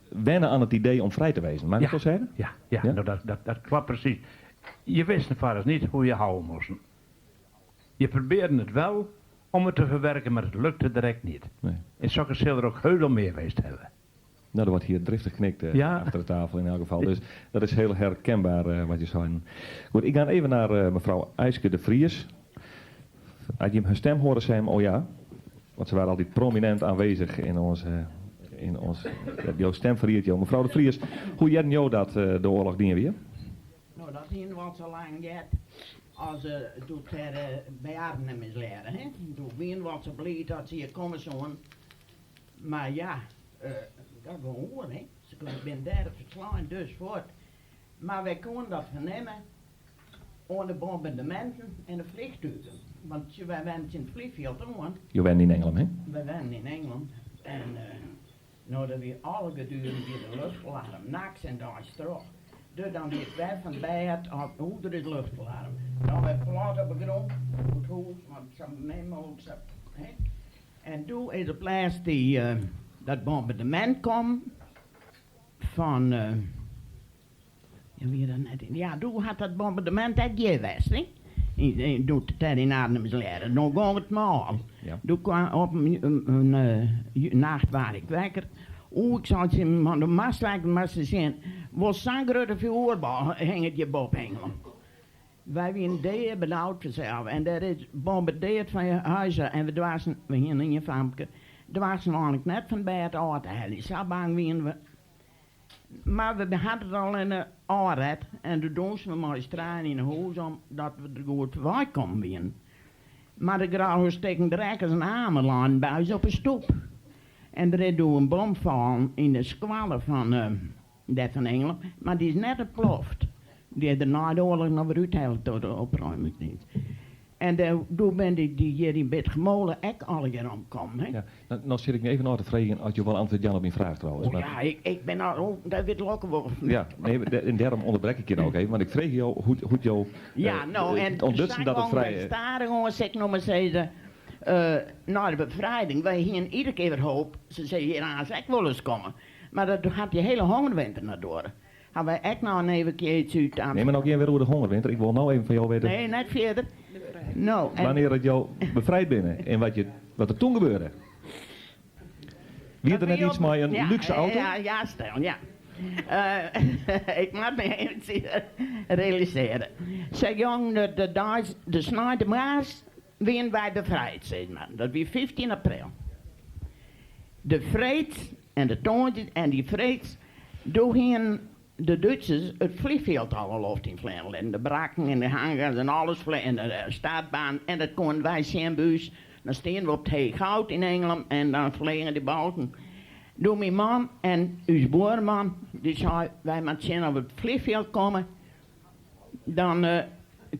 wenne oan it idee om frij te wêzen. Mei ik dat wol sizze? Ja, ja, ja. Nou, dat klopt precies. Je wisten foarearst niet hoe je houwen moesten. Je probeerde het wel om het te verwerken, maar het lukte direct niet. Nee. En sokken sil der ook heel veel meer west hawwe. Nou, der wordt hier driftig knikt achter de tafel in elk geval. Dus dat is heel herkenbaar wat je zei. Goed, ik ga even naar mevrouw Eiske de Vries. As je har stim hoare, sei oh ja. Want se waren altyd prominint aanwezig in ons, ja, jo stim ferriedt jo. Mevrouw de Vries, hoe hearden jo dat de oarloch dien wie? Nou, dat hiene we al sa lang heard as doe't der by Arnhem is lêre. Hè? Doe wiene we al sa bliid dat se hjir komme soene. Mar ja, dat wol oer, hè. Se binne dêr ferslein, dus fuort. Mar wy koene dat fernimme oan de bombardeminten en de fleachtugen. Want wy wennen tsjin it fleanfjild oan. Jo wennen yn Engelum, hè? Wy wennen yn Engelum. En no, der wie alle gedueren wie de luchtalarm, nachts en deis troch. Dus dan wie it wer fan bêd of hoe der is luchtalarm. Dan wer plat op de grûn, it hûs, want sa min mooglik sa, hè. En doe is op lêst dy, dat bombardemint kommen fan, ja, wie dat net yn, ja, doe hat dat bombardemint ek hjir west, hè. Yn, doe't it dêr yn Arnhem is lêre. No gong it mâl. Doe kwam op in nacht waard ik wekker. Oeh, ik sei tsjin myn man, do moatst eigenlijk mar ris sjen, wol sa'n grutte fjoerbal hinget hjir boppe Engelum. Wy wienen deabenaud fansels en dêr is bombardeard fan je huizen en we doarsten, we hienen ien famke, doarsten we eigenlik net fan bêd ôf te heljen, sa bang wienen we. Mar we hadden it al in ôfret en doe dûnsen we mei ús trijen yn 'e hûs om dat we der goed foarwei kommen wienen. Mar de grouwe stikken drekkers en amer leinen by ús op 'e stoep. En der is doe in bom fallen yn de skoalle fan dêr fan Engelum, mar dy is net ûntploft. Dy is der nei de oarloch noch wer úthelle troch de opruimingsdienst. En doe binne dy hjir yn Bitgummole ek allegear omkommen. Hè? Ja, no sit ik my even ôf te freegjen oft jo wol antwurd jaan op myn fraach trouwens. Oh ja, ik bin al, oh, dat wit Lokke wol. Ja, nee, en dêrom ûnderbrek ik je no ook even, want ik freegje jo hoe't jo Ja, no, en ûntdutsen dat it frij... Stadichoan, sil ik no mar sizze, nei de befrijding, wy hienen iedere kear wer hoop, se sille hjir aanst ek wolris komme. Mar dat hat dy hiele hongerwinter noch duorre. Ha wy ek noch in even keartsje út Amsterdam. Nee, mar no gean we wer oer de hongerwinter. Ik wol no even fan jo witte. Nee, net fierder. No, en. Wannear 't jo befrijd binne en wat, je, wat der toen gebeurde. Wie der net iets mei in lúkse auto? Ja, ja, stil, ja. Ik moat my even realisearje. Sy gongen de deis, de sneintemoarns wienen wy befrijd, sis mar. Dat wie 15 april. De freeds en de tongersdei en dy freeds, doe hienen de Dútsers it fleanfjild al de loft yn fleane litten. De barakken en de hangars en alles en de startbaan en dat koenen wy sjen by ús. Dan steane we op it Heechhout yn Engelum en dan fleane dy balken. Doe myn man en ús buorman, dy sei, wy moatte sjen oft we op it fleanfjild komme. Dan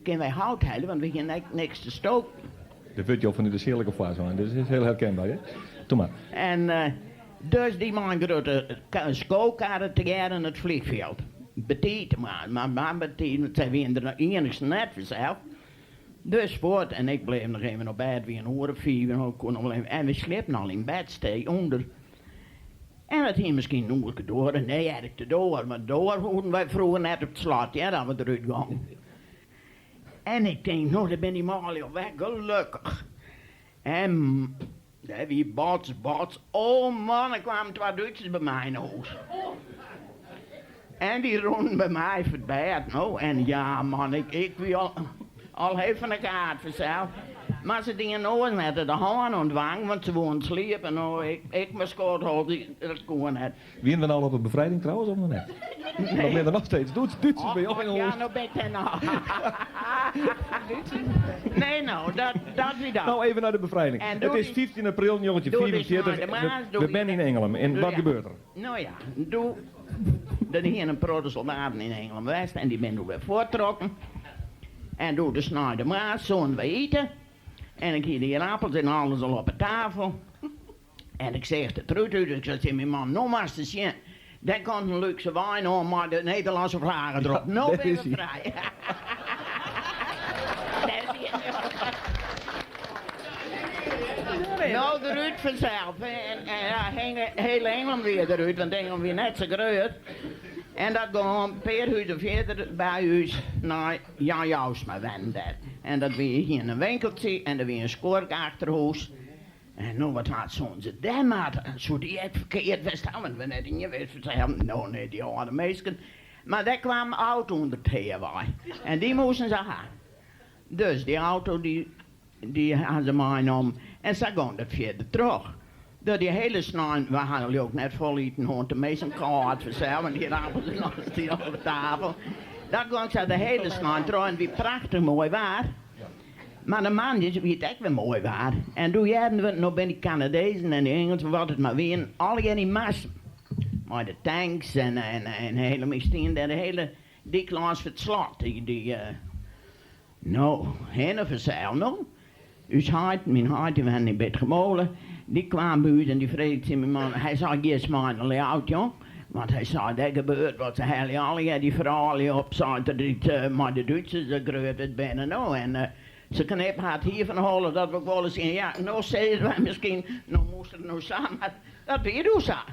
kinne wy hout helje, want we hiene ek niks te stoken. Dit wurdt jo fanút de sealike foarsein, dus is hiel herkenber, hè? Doe mar. En dus dy mei in grutte skokarre tegearre nei it fleanfjild. Betiid mar, mar betiid, want sy wiene der noch iennichsten net fansels. Dus fuort en ik bleef noch even op bêd, wie in oere of fiif en ik koe noch wol even, en we sliepten al yn bedstee ûnder. En it hie miskien in oerke duorre, nee hearde ik de doar, want de doar hoegden wy froeger net op 't slot, hear, as we derút gongen. En ik tink, no, dêr binne dy manlju wer, gelokkich. En dêr wie bots, bots, oh man, der kwamen twa Dútsers by my yn 'e hûs. En dy rûnen by my foar it bêd, no, en ja man, ik wie al. Al heel fan de kaart fansels. Mar se dienen oars net, de hân oan dwang, want se woenen sliepe. No, ik mei skoat hold, dat koe net. Wienen we no al op de befrijding trouwens of noch net? Nee. Dan binne der noch steeds Dútsers by jou yn 'e hûs. Ja, no bin ik dêr noch. Nee, no, dat wie dat. No, even nei de befrijding. It is 15 april 1945, we binne yn Ingelum en wat gebeurt der? No ja, doe, der hiene in protte soldaten yn Ingelum west en dy binne doe wer fuorttrokken. En doe de sneintemoarns soenen wy ite en ik hie de ierappels en alles al op 'e tafel. En ik seach de trút út, ik sei tsjin myn man, no moatst ris sjen, dêr komt in lúkse wein oan mei de Nederlânske flage derop, no binne we frij. No derút fansels. En ja, hiel Ingelum wie derút, want Ingelum wie net sa grut. En dat gong in pear huzen fierder by ús nei Jan Jousma wennen dêr. En dat wie hie in winkeltsje en der wie in skuorke achter hûs. En no wat hat soenen se dêr moatte? Soe dy ek ferkeard west ha, want we net ien wist fertellen. No nee, dy âlde minsken. Mar dêr kwam in auto ûnder it hea wei en dy moasten se ha. Dus dy auto dy dy ha se meinommen en sa gong dat fierder troch. Door dy hiele snein, we ha leau ik net folle iten hân, de measten kâld fansels, want dy ierappels en alles stie al op tafel. Dat gong sa de hiele snein troch en it wie prachtich moai waar. Mar de moandeis wie it ek wer moai waar en doe hearden we, no binne dy Kanadezen en dy Ingelsen, wat it mar wienen, allegear yn Marsum. Mei de tanks en en hele, dy stienen dêr de hiele dyk lâns foar it slot. Dy, no, hinne fansels no. Us heit, myn heit, dy wenne yn Bitgummole, dy kwaam by ús en dy frege tsjin myn man, hy sei, giest mei nei Ljouwert, jong? Want hy sei, dêr gebeurt wat, se helje allegear dy froulju op, seit er, dy't mei de Dútsers grut wurden binne no. En se knippe har it hier fan 'e holle, dat wol ik wolris sjen. Ja, no sizze wy miskien, no moast it no sa, mar dat wie doe sa.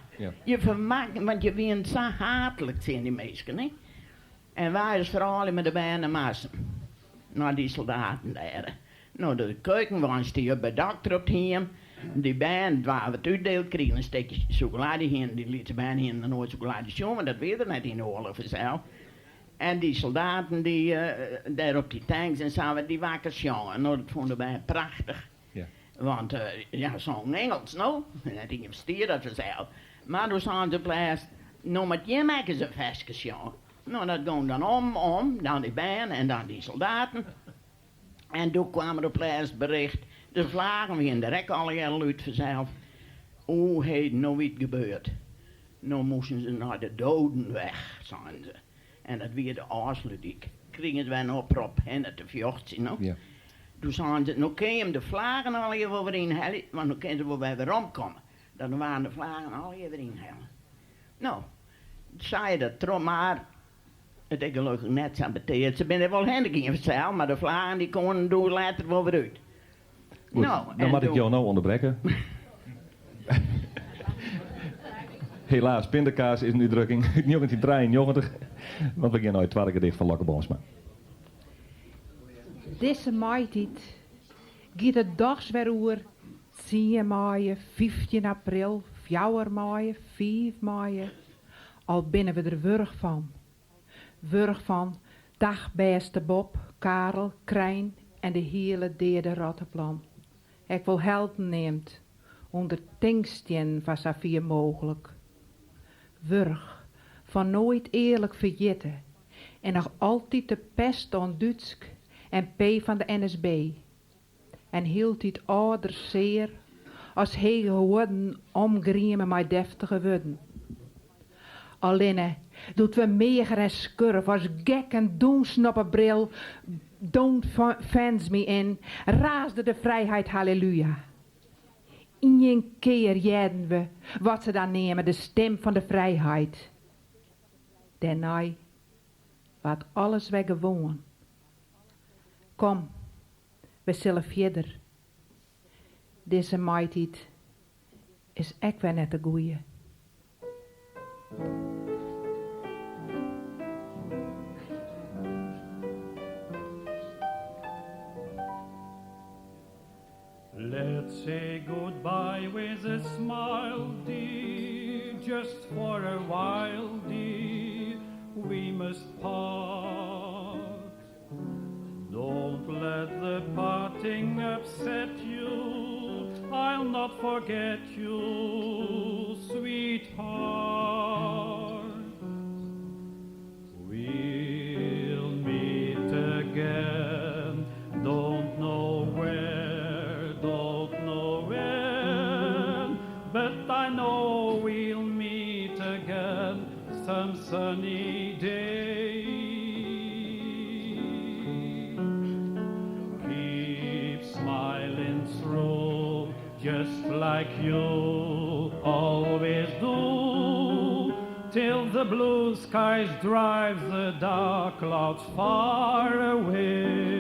Je fermakken, want je wienen sa haatlik tsjin dy minsken, hè. En wy as froulju mei de bern nei Marsum, nei dy soldaten dêr. No, de keukenwein stie op by dokter op 't hiem. Dy bern waard wat útdield, krigen in stikje sûkelade. Hienen dy lytse bern hienen noch noait sûkelade sjoen, want dat wie der net yn de oarloch fansels. En dy soldaten dy dêr op dy tanks en sa, dy wakker sjongen. No, dat fûnen de bern prachtich. Want ja, songen Ingelsk, no. Net ien ferstie dat fansels. Mar doe seinen se op 't lêst, no moat jim ek ris in ferske sjonge. No, dat gong dan om, om, dan dy bern en dan dy soldaten. En doe kwam der op 't lêst bericht, de flagen wienen der ek allegear al út fansels. Oe heden, no wie it gebeurd. No moasten se nei de Dodenweg, seinen se. En dat wie de Ofslútdyk. Krigen se wer in oprop hinne te fjochtsjen, no. Doe seinen se, no kinne jim de flagen allegear wol wer ynhelje, want no kinne se wol wer weromkomme. Dan waarden de flagen allegear wer ynhelle. No, sei dat troch, mar it is gelokkich net sa beteard. Se binne der wol hinne gien fansels, mar de flagen dy koenen doe letter wol wer út. Goed, No, dan en moat ik doe. jo no ûnderbrekke. Helaas, pindakaas is in útdrukking út 1993, want we gean nei it twadde gedicht fan Lokke Boomsma. Dizze maitiid giet it dochs wer oer tsien maaie, 15 april, fjouwer maaie, fiif maaie. Al binne we der wurch fan. Wurch fan Dach bêste Bob, Karel, Krijn en de hiele deade rotteplan. Ek wol helden neamd, ûnder tinkstiennen foar safier mooglik. Wurch fan noait earlik ferjitte en noch altyd de pest oan Dútsk en P fan de NSB. En hieltyd âlder sear as hege huodden omgrieme mei deftige wurden. Allinne doe't we meager en skurf as gekken dûnsen op 'e bril Don't fence me in, raasde de frijheid halleluja. Ien kear hearden we wat se dan neame de stim fan de frijheid. Dêrnei waard alles wer gewoan. Kom, we sille fierder. Dizze maitiid is ek wer net de goeie. Let's say goodbye with a smile, dear, just for a while, dear, we must part. Don't let the parting upset you. I'll not forget you, sweetheart. We'll meet again, don't know where, don't know when, but I know we'll meet again some sunny day. Keep smiling through, just like you always do, till the blue skies drive the dark clouds far away.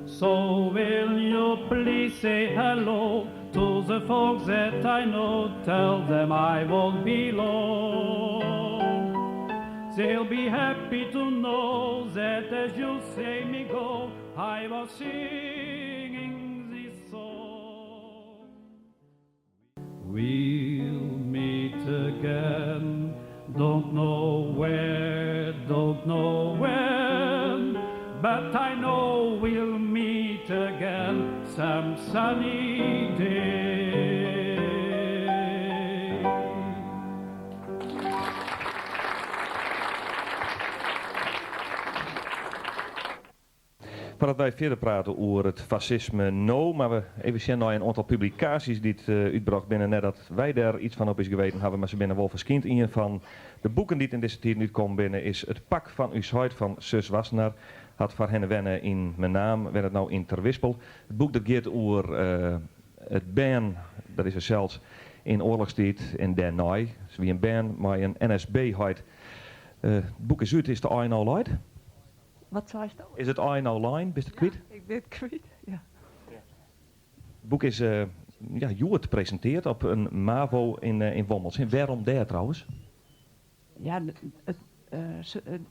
So will you please say hello to the folks that I know, tell them I won't be long. They'll be happy to know that as you see me go, I was singing this song. We'll meet again, don't know where, don't know when, but I know we'll meet again some sunny day. Foardat wy fierder prate oer it fasisme no, moatte we even sjen nei in oantal publikaasjes dy't útbrocht binne. Net dat wy dêr iets fan op ús geweten hawwe, mar se binne wol ferskynd. Ien fan de boeken dy't yn dizze tiden útkommen binne is It pak fan ús heit fan Sus Wassenaar. Hat foarhinne wenne yn Menaam, wennet no yn Terwispel. It boek dat giet oer it bern, dat is er sels, yn oarlochstiid en dêrnei. Se wie in bern mei in NSB-heit. It boek is út, is de ein no lein? Wat seisto? Is it ein no lein? Bist it kwyt? Ja, ik bin it kwyt, ja. It boek is ja, hjoed presintearre op in MAVO yn Wommels. Wêrom dêr trouwens? Ja, it,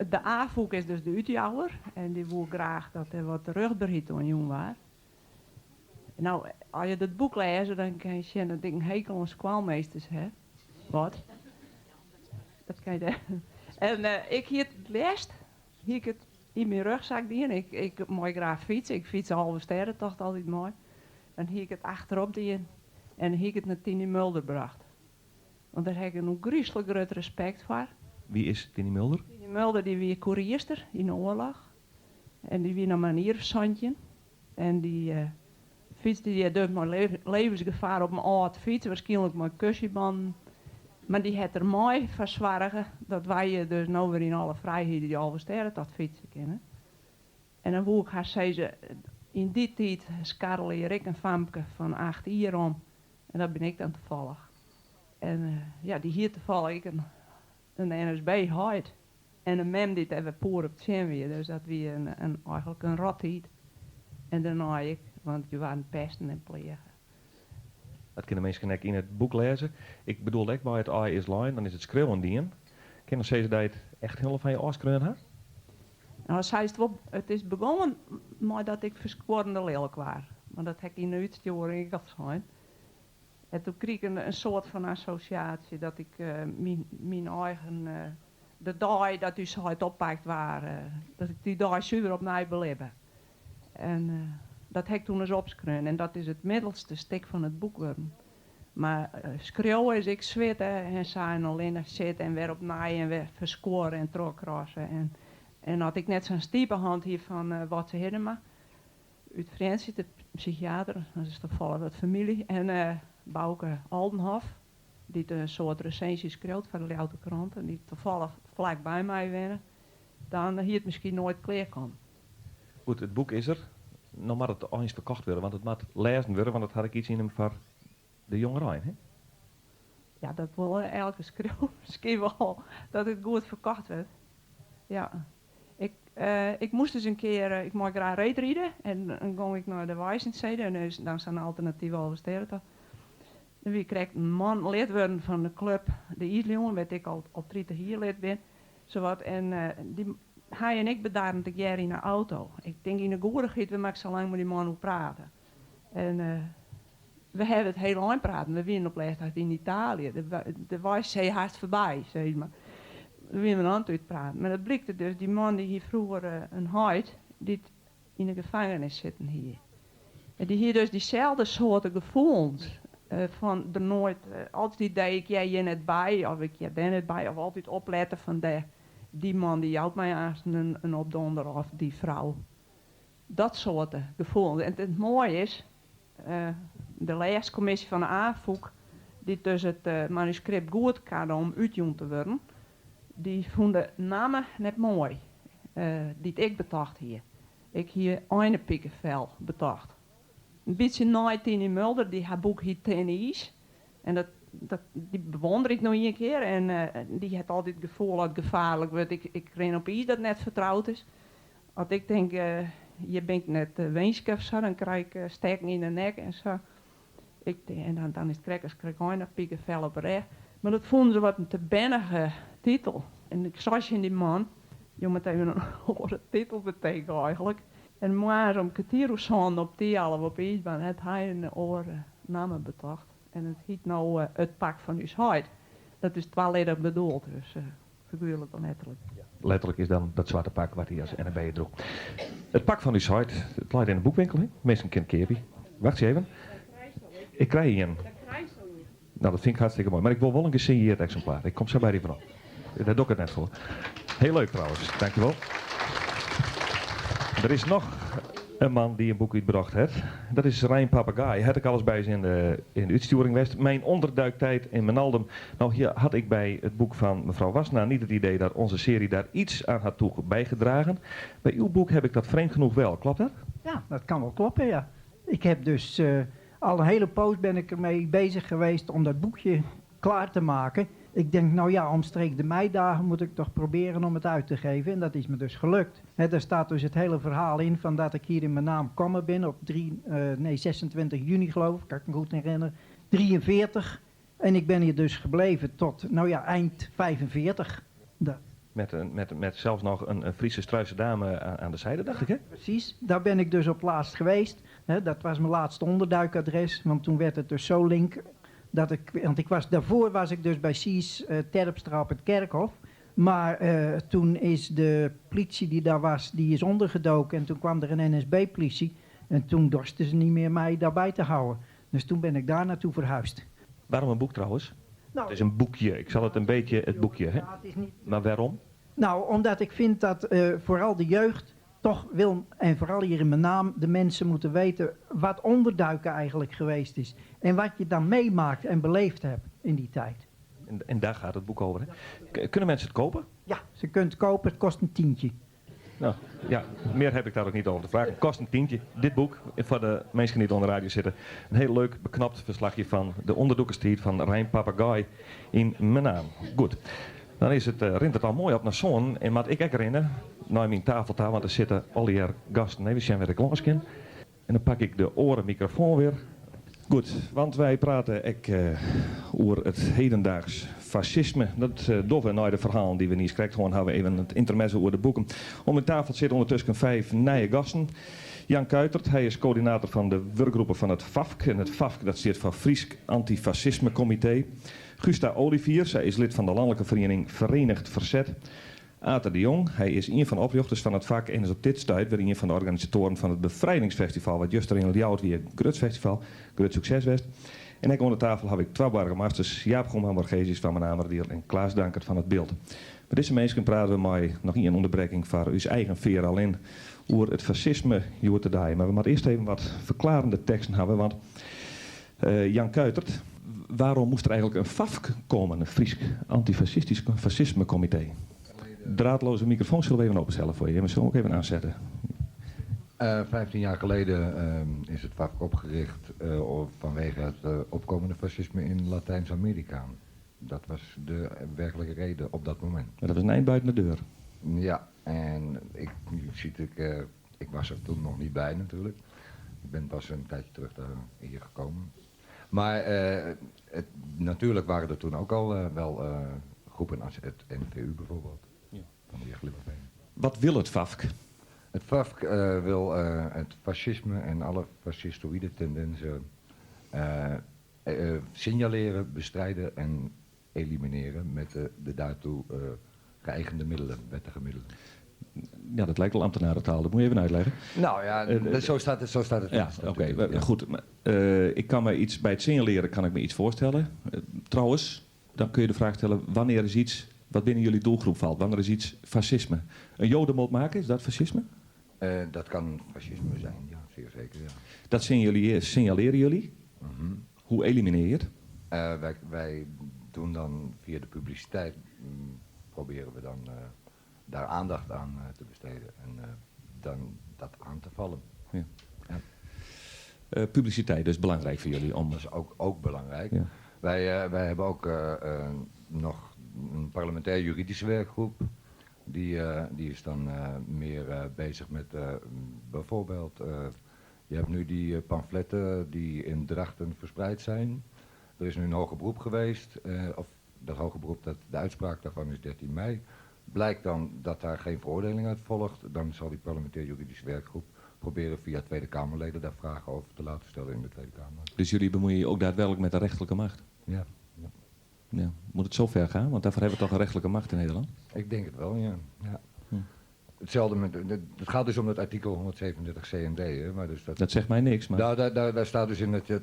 de Afûk is dus de útjouwer en dy woe graach dat der wat rjochtberheid oan jûn waard. No, as je dat boek lêze, dan kinne je sjen dat ik in hekel oan skoalmeesters ha. Wat? Dat kin je dêr. En ik hie it lêst, hie ik it yn myn rugzak dien. Ik, ik mei graach fytse, ik fyts de Alvestêdetocht altyd mei. Dan hie ik it achterop dien en hie ik it nei Tiny Mulder brocht. Want dêr ha ik in ôfgryslik grut respekt foar. Wie is Tiny Mulder? Tiny Mulder dy wie koerierster yn de oarloch. En dy wie noch mar in jier of 17. En dy fytste dy dus mei levensgefaar op in âld fyts, wierskynlik mei kusjebannen. Mar dy hat der mei foar soarge dat wy dus no wer yn alle frijheid dy Alvestêdetocht fytse kinne. En dan woe ik har sizze, yn dy tiid skarrele hjir ek in famke fan 8 jier om. En dat bin ik dan tafallich. En ja, dy hie tafallich ek in NSB heit. En in mem dy't dêr wer poer op tsjin wie. Dus dat wie in, eigenlik in rottiid. En dêrnei ek, want je waarden pesten en pleage. Dat kinne minsken ek yn it boek lêze. Ik bedoel ek by it ei is lein, dan is it skriuwen dien. Kin dan sizze dat je it echt hielendal fan je ôfskreaun ha? No, seist wol, it is begongen mei dat ik ferskuorrende lilk waard. Want dat ha ik yn de útstjoering ek al sein. En toen krige ik in soart fan assosjaasje dat ik myn eigen, de dei dat ús heit oppakt waard, dat ik dy dei suver opnij belibbe. En dat ha ik toen ris opskreaun en dat is it middelste stik fan it boek wurden. Mar skriuwe is ek switte en sa en allinnich sitte en wer opnij en wer ferskuorre en trochkrasse. En, en as ik net sa'n stipehand hie fan Watse Hiddema út Frjentsjer, de psychiater, dat is tafallich wat famylje, en Bouke Aldenhof, dy't in soad resinsjes skriuwt foar de Ljouwerter Krante en dy't tafallich flak by my wenne, dan hie it miskien noait klear kommen. Goed, it boek is der. No moat it eins ferkocht wurde, want it moat lêzen wurde, want it hat ek iets yn him foar de jongerein, hè? Ja, dat wol elke skriuwer miskien wol, dat it goed ferkocht wurdt. Ja. Ik, ik moast dus in kear, ik mei graach reedride en dan gong ik nei de Weissensee, en is dan sa'n alternative Alvestêdetocht. Der wie krekt in man lid wurden fan de klup De Iisliuwen, wêr't ik al, al 30 jier lid bin, sowat. En dy, hy en ik bedarren tegearre yn de auto. Ik tink yn de goedichheid, wêr moat ik sa lang mei dy man oer prate? En we hawwe it hiel ein praten. We wienen op lêst yn Italië. De, de Weissensee hast foarby, sis mar. We wienen oan it útpraten. Mar dat blykte dus, dy man dy hie froeger in heit dy't Yn de gefangenis sitten hie. En dy hie dus dyselde soarte gefoelens fan der noait, altyd it idee ik hear hjir net by of ik hear dêr net by of altyd oplette fan dêr, dy man dy jout my aanst in opdonder of dy frou. Dat soarte gefoelens. En it moaie is, de lêskommisje fan de Afûk, dy't dus it manuskript goedkarde om útjûn te wurden, dy fûn de namme net moai dy't ik betocht hie. Ik hie Einepikefel betocht. In bytsje nei Tiny Mulder, dy har boek hiet Tin Iis. En dat, dat, dy bewonder ik no ien kear. En dy hat altyd it gefoel as it gefaarlik wurdt, ik, ik rin op iis dat net fertroud is. As ik tink, hjir bin ik net winske of sa, dan krij ik stekken yn de nek en sa. Ik, en dan, dan is it krekt as krij ik einepikefel op 'e rêch. Mar dat fûnen se wat in te bernige titel. En ik sei tsjin dy man, jo moatte even in oare titel betinke eigenlik. En moarns om kertier oer sânen op Thialf op 'e iisbaan hat hy in oare namme betocht. En it hyt no It Pak fan Us Heit. Dat is twaliddich bedoeld, dus figuerlik of letterlik. Letterlik is dan dat swarte pak wat hy as NSB'er droech. It Pak fan Us Heit, it leit yn de boekwinkel, hè? Minsken kinne it keapje. Wachtsje even. Ik krij ien. Nou, dat fyn ik hartstikke moai. Mar ik wol wol in gesinjeard eksimplaar. Ik kom sa by dy werom. Dêr doch ik it net foar. Heel leuk trouwens. Dankjewol. Der is noch in man dy't in boek útbrocht hat. Dat is Rein Papegaai. Hat ek alris by ús yn de, yn de útstjoering west. Mijn onderduiktijd in Menaldum. Nou, hier had ik by it boek fan mevrouw Wassenaar niet het idee dat onze serie daar iets aan had toe bijgedragen. By uw boek heb ik dat vreemd genoeg wel. Klopt dat? Ja, dat kan wel kloppen, ja. Ik heb dus uh, al een hele poos ben ik ermee bezig geweest om dat boekje klaar te maken. Ik denk, nou ja, omstreeks de meidagen moet ik toch proberen om het uit te geven. En dat is me dus gelukt. He, daar staat dus het hele verhaal in van dat ik hier in Menaam komen ben op 3, uh, nee, 26 juni geloof ik, kan ik me goed herinneren. 43. En ik ben hier dus gebleven tot, nou ja, eind 45. Dat. Met, een, met, met zelfs nog een, een Friese Struise dame aan de zijde, dacht ik, hè? Precies, daar ben ik dus op laatst geweest. dat was mijn laatste onderduikadres, want toen werd het dus zo link dat ik, want ik was, daarvoor was ik dus bij Sies uh, Terpstra op het kerkhof. Maar uh, toen is de politie die daar was, die is ondergedoken en toen kwam er een NSB-politie. En toen dorsten ze niet meer mij daarbij te houden. Dus toen ben ik daar naartoe verhuisd. Waarom een boek trouwens? Nou, het is een boekje. Ik zal het een beetje het boekje, hè? Ja, het is niet... Maar waarom? Nou, omdat ik vind dat uh, vooral de jeugd toch wil, en vooral hier in Menaam, de mensen moeten weten wat onderduiken eigenlijk geweest is. En wat je dan meemaakt en beleefd hebt in die tijd. En, en daar gaat het boek over, hè? Kunnen mensen het kopen? Ja, ze kunnen het kopen. Het kost een tientje. Nou, ja, meer heb ik daar ook niet over te vragen. Het kost een tientje. Dit boek, voor de mensen die onder de radio zitten. Een heel leuk, beknapt verslagje van de onderdoekerstijd van Rijn Papegaai in Menaam. Goed. Dan is het, uh, rint het al mooi op naar zon. En wat ik ook herinner, naar mijn tafel daar, want er zitten al die gasten. Even zien waar ik langs kan. En dan pak ik de orenmicrofoon weer. Goed, want wij praten ik, uh, over het hedendaags fascisme. Dat uh, doffe naar de verhalen die we niet krijgen. Gewoon hebben we even het intermezzo over de boeken. Om de tafel zitten ondertussen vijf nieuwe gasten. Jan Kuitert, hij is coördinator van de werkgroepen van het FAFK. En het FAFK dat staat voor Frysk Antifascisme Comité. Gusta Olivier, zij is lid van de landelijke vereniging Verenigd Verzet. Ater de Jong, hij is een van de oprichters van het vak en is op dit stuit weer een van de organisatoren van het Bevrijdingsfestival, wat juist er in Ljouwert weer een festival, groot succes was. En ik onder tafel heb ik twee burgemeesters, Jaap Goeman Borgesius van Menamerdiel en Klaas Dankert van het Beeld. Met deze mensen praten we mij nog een onderbreking van uw eigen veer al in over het fascisme hier te Maar we moeten eerst even wat verklarende teksten hebben, want uh, Jan Kuitert, waarom moest er eigenlijk een FAFK komen, een Fries antifascistisch fascismecomité? Draadloze microfoon zullen we even openstellen voor je. We zullen ook even aanzetten. Uh, 15 jaar geleden uh, is het FAFK opgericht uh, vanwege het opkomende fascisme in Latijns-Amerika. Dat was de werkelijke reden op dat moment. Maar dat was een eind buiten de deur. Ja, en ik, ziet, ik, ik was er toen nog niet bij natuurlijk. Ik ben pas een tijdje terug daar hier gekomen. Maar het, natuurlijk waren er toen ook al wel groepen als het NVU bijvoorbeeld. Ja. Van de heer Wat wil het FAFK? Het FAFK wil het fascisme en alle fascistoïde tendensen signaleren, bestrijden en elimineren met de, de daartoe geëigende middelen, wettige middelen. Ja, dat lijkt wel ambtenarentaal, dat moet je even uitleggen. Nou ja, zo staat het, zo staat het. Ja, oké, goed. Maar, ik kan me iets, bij het signaleren kan ik me iets voorstellen. Trouwens, dan kun je de vraag stellen, wanneer is iets wat binnen jullie doelgroep valt? Wanneer is iets fascisme? Een jodenmop maken, is dat fascisme? Dat kan fascisme zijn, ja, zeer zeker. Ja. Dat signaleren jullie? Hoe elimineer je het? Wij doen dan via de publiciteit, proberen we dan daar aandacht aan te besteden en dan dat aan te vallen. Ja. Ja. Publiciteit is belangrijk voor jullie? Om... Dat is ook belangrijk. Ja. Wij hebben ook nog een parlementair juridische werkgroep. Die is dan meer bezig met bijvoorbeeld, je hebt nu die pamfletten die in Drachten verspreid zijn. Er is nu een hoger beroep geweest, of dat hoger beroep, dat, de uitspraak daarvan is 13 mei. Blijkt dan dat daar geen veroordeling uit volgt, dan zal die parlementair juridische werkgroep proberen via Tweede Kamerleden daar vragen over te laten stellen in de Tweede Kamer. Dus jullie bemoeien je ook daadwerkelijk met de rechterlijke macht? Ja. Ja. Moet het zo ver gaan? Want daarvoor hebben we toch een rechterlijke macht in Nederland? Ik denk het wel, ja. Ja. Hetzelfde met, het gaat dus om dat artikel 137 C en D. Hè, maar dus dat, dat zegt mij niks, maar... Daar staat dus in het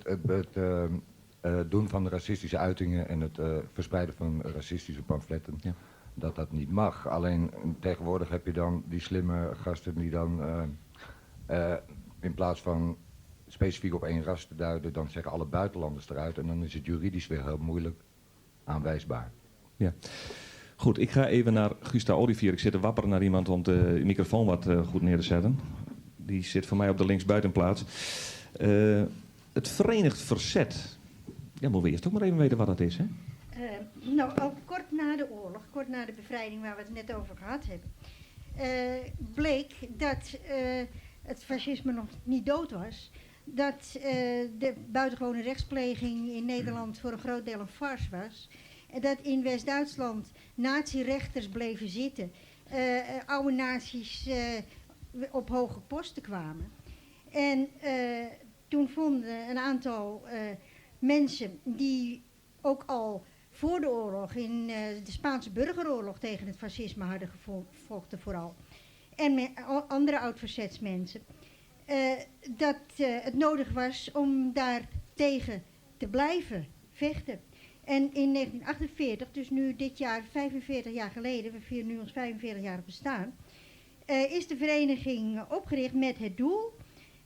doen van racistische uitingen en het verspreiden van racistische pamfletten, ja. Dat dat niet mag. Alleen tegenwoordig heb je dan die slimme gasten die dan in plaats van specifiek op één ras te duiden, dan zeggen alle buitenlanders eruit en dan is het juridisch weer heel moeilijk aanwijsbaar. Ja. Goed, ik ga even naar Gusta Olivier. Ik zit te wapperen naar iemand om de microfoon wat goed neer te zetten. Die zit voor mij op de linksbuitenplaats. Het Verenigd Verzet. Ja, moeten we eerst ook maar even weten wat dat is, hè? Nou, al kort na de oorlog, kort na de bevrijding waar we het net over gehad hebben, bleek dat het fascisme nog niet dood was. Dat de buitengewone rechtspleging in Nederland voor een groot deel een farce was. En dat in West-Duitsland nazi-rechters bleven zitten. Oude nazi's op hoge posten kwamen. En toen vonden een aantal mensen die ook al voor de oorlog in de Spaanse burgeroorlog tegen het fascisme hadden gevochten vooral. En andere oud-verzetsmensen. Dat het nodig was om daar tegen te blijven vechten. En in 1948, dus nu dit jaar 45 jaar geleden, we vieren nu ons 45 jaar bestaan, is de vereniging opgericht met het doel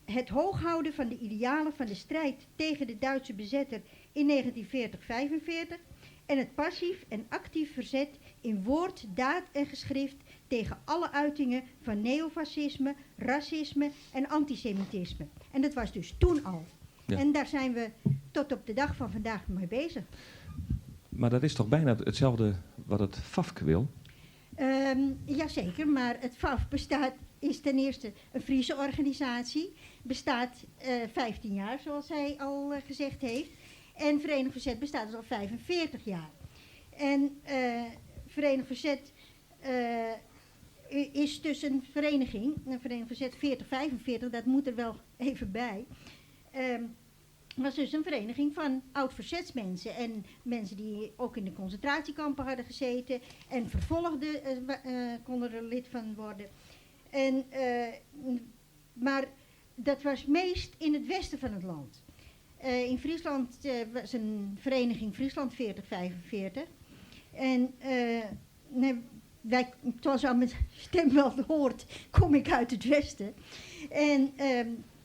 het hooghouden van de idealen van de strijd tegen de Duitse bezetter in 1940-45 en het passief en actief verzet in woord, daad en geschrift tegen alle uitingen van neofascisme, racisme en antisemitisme. En dat was dus toen al. Ja. En daar zijn we tot op de dag van vandaag mee bezig. Maar dat is toch bijna hetzelfde wat het FAVK wil? Jazeker, maar het FAVK bestaat, is ten eerste een Friese organisatie. Bestaat 15 jaar, zoals hij al gezegd heeft. En Verenigd Verzet bestaat dus al 45 jaar. En Verenigd Verzet is dus een vereniging, een Verenigd Verzet 4045, dat moet er wel even bij. Was dus een vereniging van oud-verzetsmensen en mensen die ook in de concentratiekampen hadden gezeten en vervolgden konden er lid van worden. En, maar dat was meest in het westen van het land. In Friesland was een vereniging Friesland 4045. En nee, wij, zoals aan mijn stem wel hoort, kom ik uit het westen. En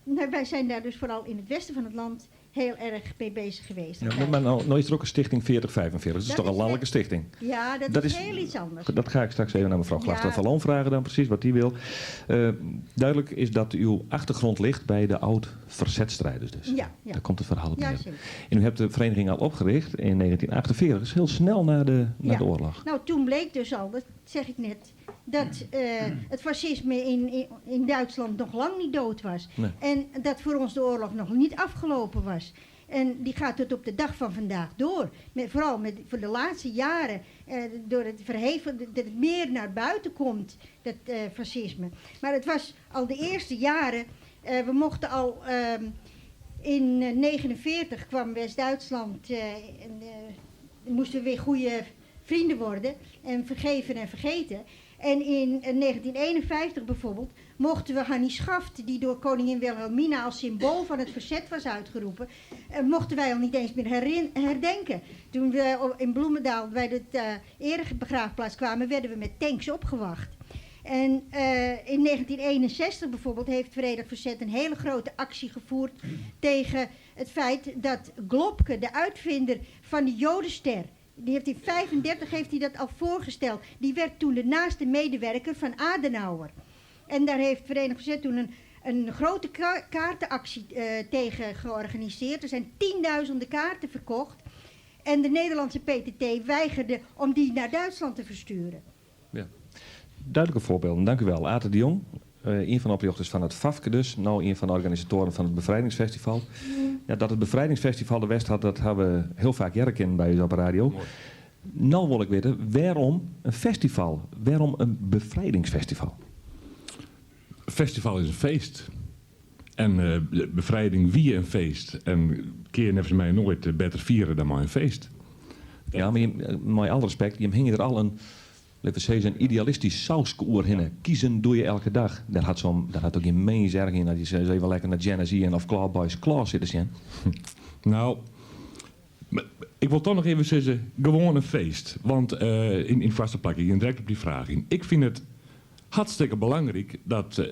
nou, wij zijn daar dus vooral in het westen van het land heel erg mee bezig geweest. Ja, maar nou is er ook een stichting 4045, dat is toch een landelijke stichting? Ja, dat is heel iets anders. Dat ga ik straks even naar mevrouw Glagter van Loon vragen dan precies, wat die wil. Duidelijk is dat uw achtergrond ligt bij de oud-verzetstrijders dus. Ja, ja. Daar komt het verhaal op neer. Ja, en u hebt de vereniging al opgericht in 1948, dus heel snel na de oorlog. Nou, toen bleek dus al, dat zeg ik net, dat het fascisme in Duitsland nog lang niet dood was. Nee. En dat voor ons de oorlog nog niet afgelopen was. En die gaat tot op de dag van vandaag door. Vooral voor de laatste jaren, door het verheven, dat het meer naar buiten komt, dat fascisme. Maar het was al de eerste jaren, we mochten al in 1949 kwam West-Duitsland, moesten we weer goede vrienden worden en vergeven en vergeten. En in 1951 bijvoorbeeld mochten we Hannie Schaft, die door koningin Wilhelmina als symbool van het verzet was uitgeroepen, mochten wij al niet eens meer herdenken. Toen we in Bloemendaal bij de erebegraafplaats kwamen, werden we met tanks opgewacht. En in 1961 bijvoorbeeld heeft Verenigd Verzet een hele grote actie gevoerd tegen het feit dat Globke, de uitvinder van de Jodenster, die heeft in 35 heeft hij dat al voorgesteld. Die werd toen de naaste medewerker van Adenauer. En daar heeft Verenigd Verzet toen een grote kaartenactie tegen georganiseerd. Er zijn tienduizenden kaarten verkocht. En de Nederlandse PTT weigerde om die naar Duitsland te versturen. Ja. Duidelijke voorbeelden, dank u wel. Ate de Jong, een van de oprichters van het FAFke dus, nou een van de organisatoren van het Bevrijdingsfestival. Ja, dat het Bevrijdingsfestival de West had, dat hebben we heel vaak jaren bij u op de radio. Mooi. Nou wil ik weten, waarom een festival? Waarom een bevrijdingsfestival? Een festival is een feest. En de bevrijding wie een feest. En keer volgens mij nooit beter vieren dan maar een feest. Ja, maar met alle respect, je hing er al een, laten we zeggen, een idealistisch sauskoer in. Kiezen doe je elke dag. Daar had ook geen mens erg in dat je zo even lekker naar Genesee en of Claw Boys Claw zitten zien. Nou, maar ik wil toch nog even zeggen, gewoon een feest. Want in vaste plek, ik direct op die vraag in. Ik vind het hartstikke belangrijk dat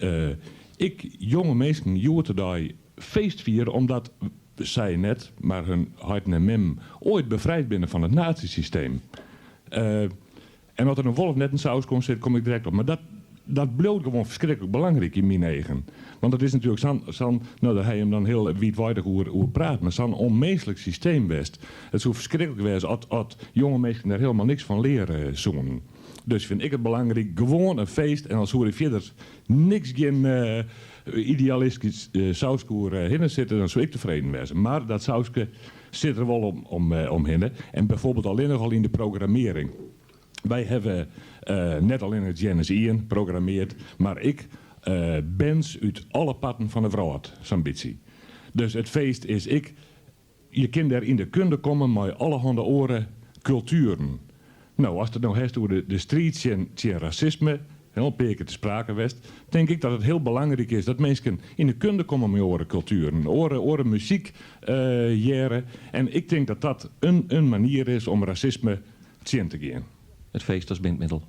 ik jonge mensen joertedij feest vier, omdat zij net, maar hun hart en mem, ooit bevrijd binnen van het nazisysteem. En wat er een wolf net een saus komt zit, kom ik direct op. Maar dat bloot gewoon verschrikkelijk belangrijk in mijn eigen. Want dat is natuurlijk zo'n, nou, daar hij hem dan heel wijdwijdig oer praat, maar zo'n onmenselijk systeem best. Het zou verschrikkelijk wezen als jonge mensen daar helemaal niks van leren zoen. Dus vind ik het belangrijk, gewoon een feest. En als hoor ik verder niks geen idealistisch sauskoer hinnen zitten, dan zou ik tevreden wezen. Maar dat sauske zit er wel om hinnen. En bijvoorbeeld alleen nog al in de programmering. Wij hebben net alleen het Genesee geprogrammeerd, maar ik bands uit alle parten van de wereld, zo'n beetje. Dus het feest is ik, je kunt daar in de kunde komen met allerhande oren culturen. Nou, als het nou heeft over de strijd tegen racisme, heel een paar keer te sprake west, denk ik dat het heel belangrijk is dat mensen in de kunde komen met oren culturen, oren muziek jaren. En ik denk dat dat een manier is om racisme tegen te gaan. Het feest als bindmiddel.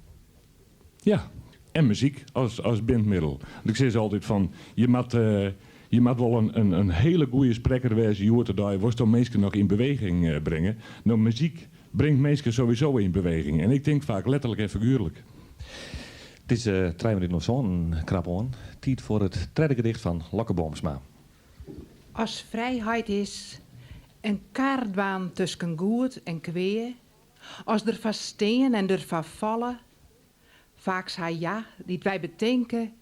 Ja, en muziek als bindmiddel. Want ik zeg altijd van, je moet wel een hele goede spreker wezen, je hoort er daar, worst dan mensen nog in beweging brengen. Nou, muziek brengt mensen sowieso in beweging. En ik denk vaak letterlijk en figuurlijk. Het is 3 minuten nog zo'n krap on. Tijd voor het derde gedicht van Lokke Boomsma. Als vrijheid is een kaartbaan tussen goed en kwee, als er van steen en er van vallen, vaak zei ja, die wij bedenken,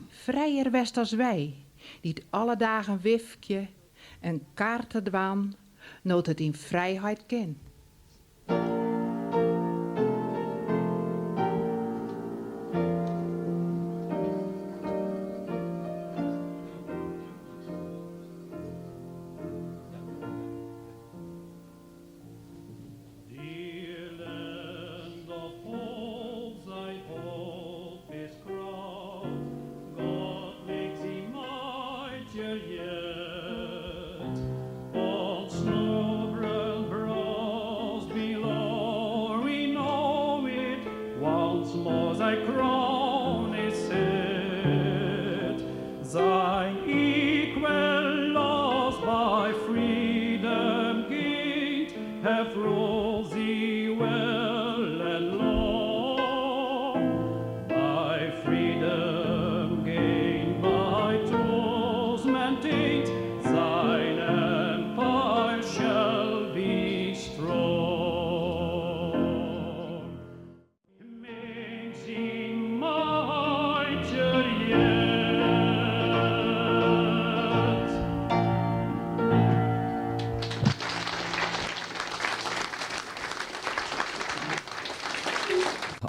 vrijer west als wij, die het alle dagen wifkje een kaartendwaan, nood het in vrijheid ken. Yet.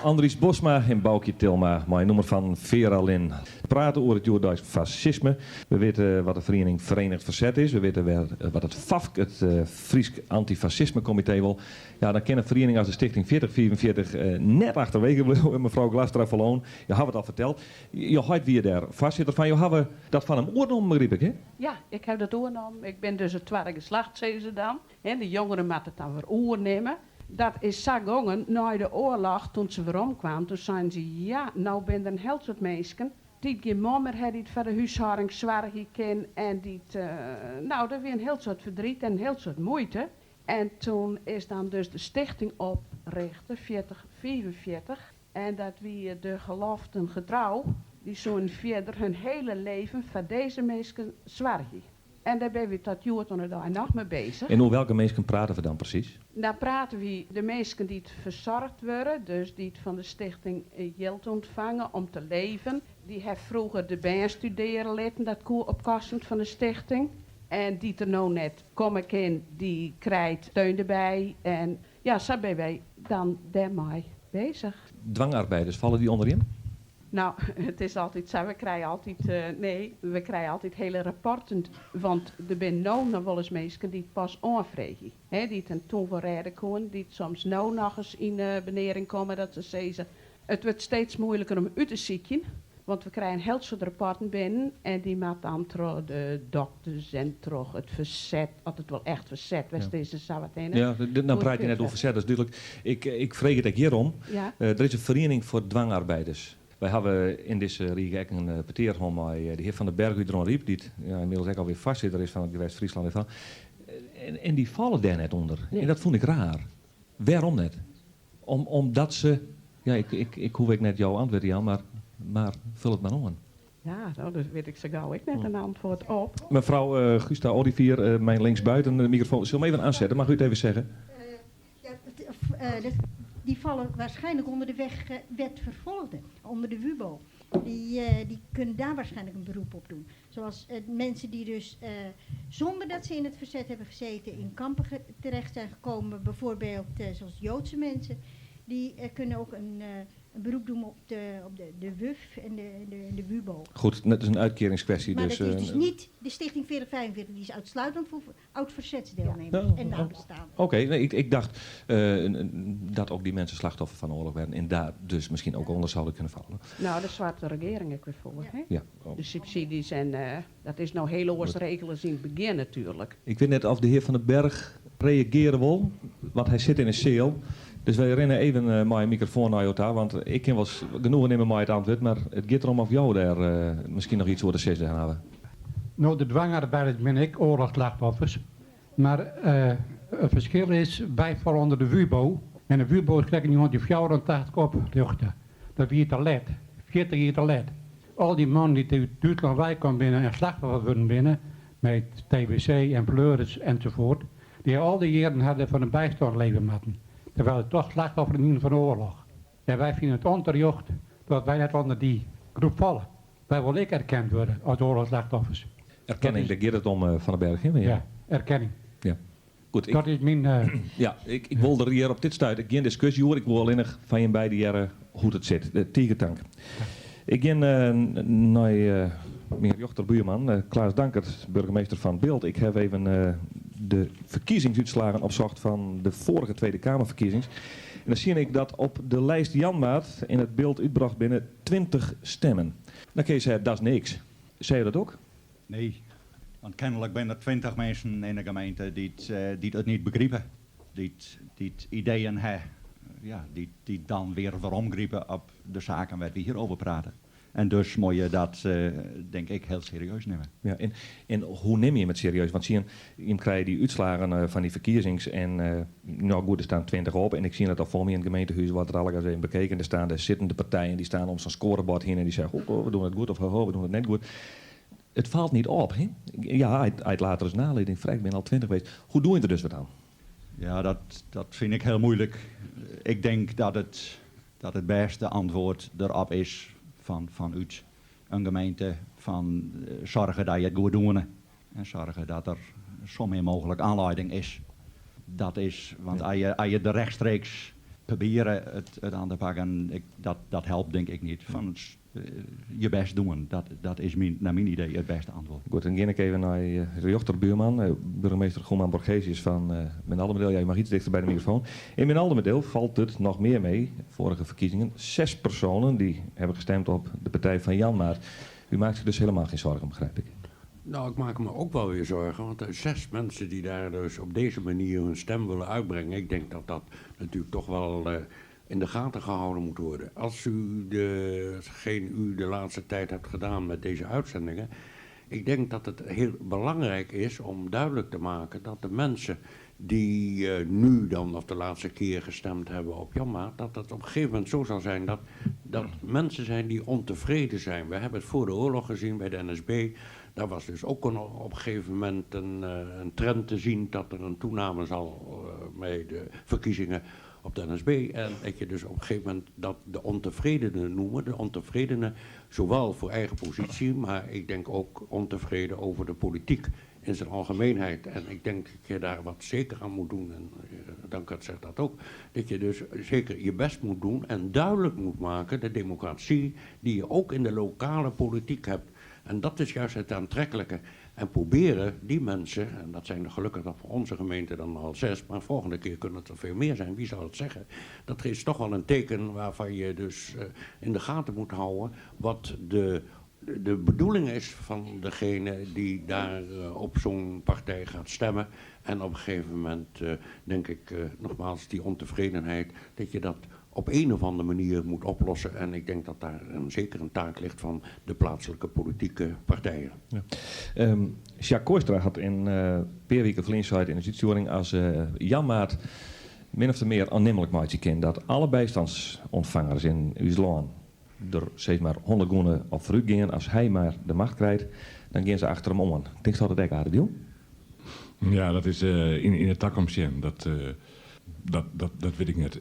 Andries Bosma en Baukje Tilma mei in nûmer fan Vera Lynn. Prate oer it hjoeddeisk fasisme. We witte wat de feriening Verenigd Verzet is. We witte wer wat it FAFK, it Frysk Antifasisme Komitee wol. Ja, dan kin in feriening as de Stichting 4045 net achterwege bliuwe. Mefrou Glastra Verloon, jo hawwe it al ferteld. Jo heit wie dêr foarsitter fan. Jo hawwe dat fan him oernommen, begryp ik, hè? Ja, ik haw dat oernommen. Ik bin dus it twadde geslacht, sizze se dan. De jongeren moatte it dan wer oernimme. Dat is sa gongen nei de oarloch, toen se weromkwamen, toen seinen se, ja, no binne der in hiel soad minsken dy't gjin man mear ha dy't foar de húshâlding soargje kin en dy't, no, der wie in hiel soad verdriet en in hiel soad muoite. En toen is dan dus de stichting oprichte, 40, 45, en dat wie de geloften getrou, dy soenen fierder hun hele leven foar dizze minsken soargje. En dêr binne wy tot hjoed oan de dei noch mei bezich. En oer welke minsken prate we dan presys? Dan prate wy de minsken dy't fersoargd wurde, dus dy't fan de stichting jild ûntfange om te leven. Dy ha froeger de bern studearje litten, dat koe op kosten fan de stichting. En dy't der no net komme kin, dy krijt steun derby. En ja, sa binne wy dan dêrmei bezich. Dwangarbeiders, falle dy ûnder jim? No, it is altyd sa, we krije altyd, nee, we krije altyd hele rapporten, want der binne no noch wolris minsken dy't pas oanfreegje, hè, dy't in toen wol rêde koenen, dy't soms no nochris yn benearing komme dat se sizze, it wurdt steeds moeiliker om út te sykjen, want we krije in hiel soad rapporten binnen en dy moat dan troch de dokters en troch it ferset, oft it wol echt ferset west is en sa wat hinne. Ja, dan praat je net oer ferset, dat is dúdlik. Ik, ik freegje it ek hjirom. Ja. Der is in feriening foar dwangarbeiders. Wy hawwe yn dizze rige ek in petear hân mei de hear Van den Berg út Dronryp, dy't ja, ynmiddels ek alweer foarsitter is fan it gewest Fryslân dêrfan. En, en dy falle dêr net ûnder. En dat fûn ik raar. Wêrom net? Om, omdat se, ja, ik, ik, ik hoech ek net jo antwurd te jaan, mar, mar ful it mar oan. Ja, no, dêr wit ik sa gau ek net in antwurd op. Mevrouw uh, Gusta Olivier, uh, mijn linksbuiten de microfoon. Zullen we even aanzetten? Mag u het even zeggen? Ja, die vallen waarschijnlijk onder de weg, wet vervolgden, onder de WUBO. Die, die kunnen daar waarschijnlijk een beroep op doen. Zoals mensen die dus zonder dat ze in het verzet hebben gezeten in kampen terecht zijn gekomen, bijvoorbeeld zoals Joodse mensen, die kunnen ook een een beroep doen op de, op de, de WUF en de, de, de WUBO. Goed, dat is een uitkeringskwestie. Maar dus, dat is dus uh, niet de Stichting 4045, die is uitsluitend voor oud-verzetsdeelnemers ja. en nabestaanden. Oké, okay, nee, ik, ik dacht uh, dat ook die mensen slachtoffer van oorlog werden en daar dus misschien ook onder zouden kunnen vallen. Nou, daar zwart de regering ook weer voor. Ja. Hè? Ja. De subsidies en uh, dat is nou heel oars regelen in het begin natuurlijk. Ik weet net of de heer Van den Berg reageren wil, want hij zit in een cel. Dus wy rinne even uh, mei in microfoon nei jo ta, want ik kin wol genoegen nimme mei it antwurd, mar it giet derom oft jo dêr uh, miskien noch iets oer te sizzen hawwe. No, de dwangarbeiders binne ek oarlochsslachtoffers, mar uh, it ferskil is, wy falle ûnder de WUBO en de WUBO is krekt yn 1984 oprjochte. Dat wie te let, 40 jier te let. Al dy mannen dy't út Dútslân weikaam binne en slachtoffer wurden binne, mei TBC en pleuris ensafuort, dy ha al dy jierren ha der fan de bystân leve moatten, terwyl se toch slachtoffer wienen fan de oarloch. En wy fine it ûnterjocht dat wy net ûnder dy groep falle. Wy wolle ek erkend wurde as oarlochsslachtoffers. Erkenning, dêr giet it om, Van den Berg, hè? Ja, erkenning. Ja. Goed, ik, dat is myn. Uh, ja, ik, ik wol der hjir op dit stuit gjin diskusje oer. Ik wol allinnich fan jim beide hearre hoe't it sit. Tige tank. Ja. Ik gean uh, nei uh, myn rjochterbuorman, Klaas Dankert, burgemeester fan Bilt. Ik haw even de ferkiezingsútslaggen opsocht fan de foarige Tweede Kamerferkiezings. En dan zie ik dat op de lijst Janmaat yn it Bilt útbrocht binne 20 stimmen. Dan kin je sizze, dat is niks. Sei je dat ek? Nee, want kenlik binne der 20 minsken yn de gemeente dy't dy't it net begripe. Dy't, dy't ideeën ha, ja, dy't, dy't dan wer weromgripe op de saken wêr't wy hjir oer prate. En dus moatte je dat, tink ik, hiel serieus nimme. Ja, en, en hoe nimme jim it serieus? Want sjen, jim krije dy útslaggen fan dy ferkiezings en no goed, der stean 20 op en ik sjoch it al foar my yn it gemeentehûs, wurdt der allegear even bekeken. Der stean de sittende partijen, dy stean om sa'n skoarebord hinne en dy sizze, oh, we dogge it goed of oh, we dogge it net goed. It falt net op, hè? Ja, uit later is nalieding, frek, binne al 20 west. Hoe dogge je der dus wat oan? Ja, dat, dat fyn ik hiel muoilik. Ik tink dat it, dat it bêste antwurd derop is fan, fanút in gemeente fan soargje dat je it goed dogge en soargje dat der sa min mooglik oanlieding is. Dat is, want as je, as je der rechtstreeks Proberen het, het aan te pakken, ik, dat, dat helpt denk ik niet. Van je best doen, dat, dat is mijn, naar mijn idee het beste antwoord. Goed, dan ga ik even naar de rechterbuurman, burgemeester Goeman Borgesius van Menaldumadeel. Ja, je mag iets dichter bij de microfoon. In Menaldumadeel valt het nog meer mee, vorige verkiezingen. 6 personen die hebben gestemd op de partij van Janmaat. U maakt zich dus helemaal geen zorgen, begrijp ik. Nou, ik maak me ook wel weer zorgen, want er 6 mensen die daar dus op deze manier hun stem willen uitbrengen. Ik denk dat dat natuurlijk toch wel in de gaten gehouden moet worden. Als u de, geen u de laatste tijd hebt gedaan met deze uitzendingen, ik denk dat het heel belangrijk is om duidelijk te maken dat de mensen die nu dan of de laatste keer gestemd hebben op Janmaat, dat dat op een gegeven moment zo zal zijn dat dat mensen zijn die ontevreden zijn. We hebben het voor de oorlog gezien bij de NSB. Daar was dus ook op een gegeven moment een trend te zien dat er een toename zal bij de verkiezingen op de NSB. En dat je dus op een gegeven moment dat de ontevredenen noemen. De ontevredenen zowel voor eigen positie, maar ik denk ook ontevreden over de politiek in zijn algemeenheid. En ik denk dat je daar wat zeker aan moet doen. En Dankert zegt dat ook. Dat je dus zeker je best moet doen en duidelijk moet maken de democratie die je ook in de lokale politiek hebt. En dat is juist het aantrekkelijke. En proberen die mensen, en dat zijn er gelukkig nog voor onze gemeente dan al 6, maar volgende keer kunnen het er veel meer zijn, wie zal het zeggen? Dat is toch wel een teken waarvan je dus in de gaten moet houden wat de bedoeling is van degene die daar op zo'n partij gaat stemmen. En op een gegeven moment, denk ik, nogmaals, die ontevredenheid, dat je dat op een of andere manier moet oplossen. En ik denk dat daar zeker een taak ligt van de plaatselijke politieke partijen. Ja. Jacques Kooistra had in Peerwieke Vlinsheid in de uitzending als Janmaat min of meer aannemelijk maatje kent dat alle bijstandsontvangers in Uslaan er steeds maar 100 groenen op vooruit gaan. Als hij maar de macht krijgt, dan gaan ze achter hem om. Denk je dat het echt aardig doen? Ja, dat is in het toekomst. Dat weet ik net.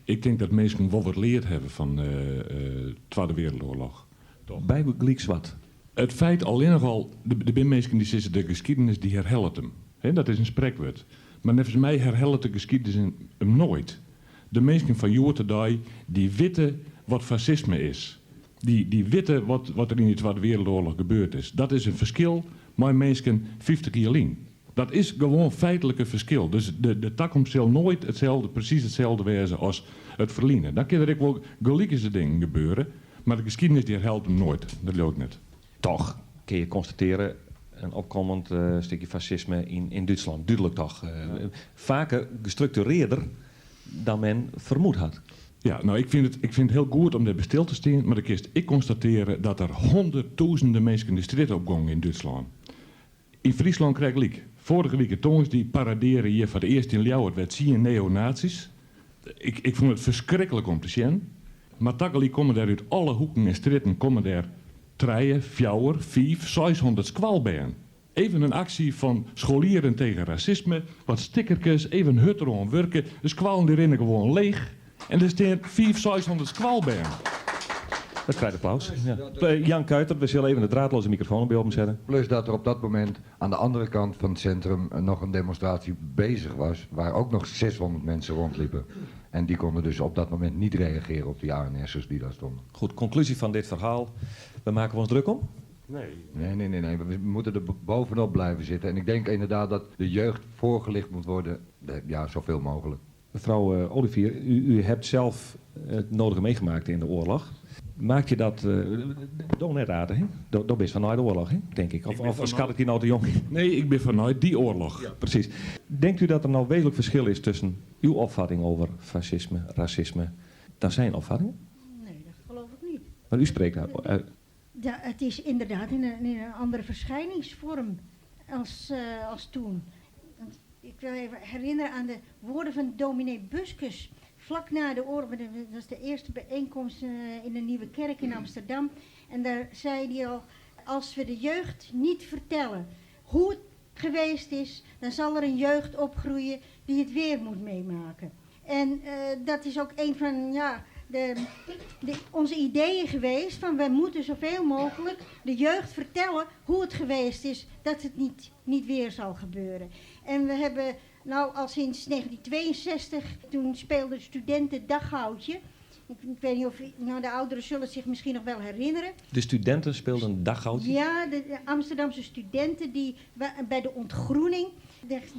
Ik denk dat mensen wel wat leerd hebben van de Tweede Wereldoorlog. Toch? Bij Gleeks wat? Het feit alleen nogal, de binnenmensen die zeggen de geschiedenis die herhaalt hem. He, dat is een spreekwoord. Maar volgens mij herhaalt de geschiedenis hem nooit. De mensen van Joertedij die weten wat fascisme is. Die weten wat er in de Tweede Wereldoorlog gebeurd is. Dat is een verschil met mensen 50 jaar geleden. Dat is gewoon feitelijk een verschil. Dus de toekomst zal nooit precies hetzelfde wezen als het verleden. Dan kunnen er ook wel gelijke dingen gebeuren, maar de geschiedenis die herhaalt hem nooit. Dat geloof ik niet. Toch kun je constateren een opkomend stukje fascisme in Duitsland. Duidelijk toch. Vaker gestructureerder dan men vermoed had. Ja, nou, ik vind het heel goed om daarbij stil te staan, maar ik ik constateren dat er honderdduizenden mensen de straat opgongen in Duitsland. In Friesland krijg ik liek. Vorige week tongens die paraderen hier voor het eerst in Ljouwert werd zie je neonazies. Ik vond het verschrikkelijk om te zien. Maar tegelijk komen daar uit alle hoeken en straten komen daar 3, 4, 5, 600 squalbeen. Even een actie van scholieren tegen racisme, wat stickertjes, even hutter aan werken. De squallen die rennen gewoon leeg. En er staan 5, 600 squalbeen. Dat krijgt applaus. Ja. Jan Kuiter, we zullen even de draadloze microfoon bij opzetten. Plus dat er op dat moment aan de andere kant van het centrum nog een demonstratie bezig was, waar ook nog 600 mensen rondliepen. En die konden dus op dat moment niet reageren op die A N S'ers die daar stonden. Goed, conclusie van dit verhaal. We maken ons druk om? Nee. Nee, nee, nee, nee. We moeten er bovenop blijven zitten. En ik denk inderdaad dat de jeugd voorgelicht moet worden. Ja, zoveel mogelijk. Mevrouw Olivier, u hebt zelf het nodige meegemaakt in de oorlog. Maak je dat door net aardig, hè? Door bent vanuit de oorlog, hè? Denk ik. Of Ik ben schat vanuit ik die nou te jong? Nee, ik ben vanuit die oorlog. Ja, precies. Denkt u dat er nou wezenlijk verschil is tussen uw opvatting over fascisme, racisme, dan zijn opvatting? Nee, dat geloof ik niet. Maar u spreekt daar, Ja, het is inderdaad in een andere verschijningsvorm als toen. Want ik wil even herinneren aan de woorden van dominee Buskus. Vlak na de oorlog, dat was de eerste bijeenkomst in de Nieuwe Kerk in Amsterdam. En daar zei hij al, als we de jeugd niet vertellen hoe het geweest is, dan zal er een jeugd opgroeien die het weer moet meemaken. En dat is ook een van, ja, de, de, onze ideeën geweest van wij moeten zoveel mogelijk de jeugd vertellen hoe het geweest is dat het niet, niet weer zal gebeuren. En we hebben nou al sinds 1962, toen speelde de studenten daghoutje. Ik, ik weet niet of, nou de ouderen zullen het zich misschien nog wel herinneren. De studenten speelden een daghoutje? Ja, de, de Amsterdamse studenten die bij de ontgroening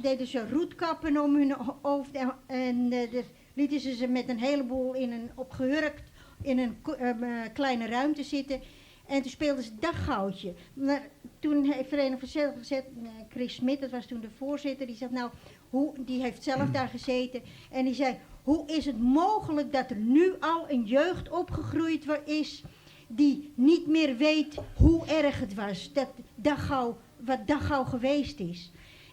deden ze roetkappen om hun hoofd en, en de, lieten ze ze met een heleboel in een, opgehurkt in een kleine ruimte zitten. En toen speelden ze daggoudje. Maar toen heeft Vereniging Verzet gezet, Chris Smit, dat was toen de voorzitter, die zegt nou, hoe, die heeft zelf daar gezeten. En die zei, hoe is het mogelijk dat er nu al een jeugd opgegroeid is die niet meer weet hoe erg het was, dat Dachau, wat Dachau geweest is.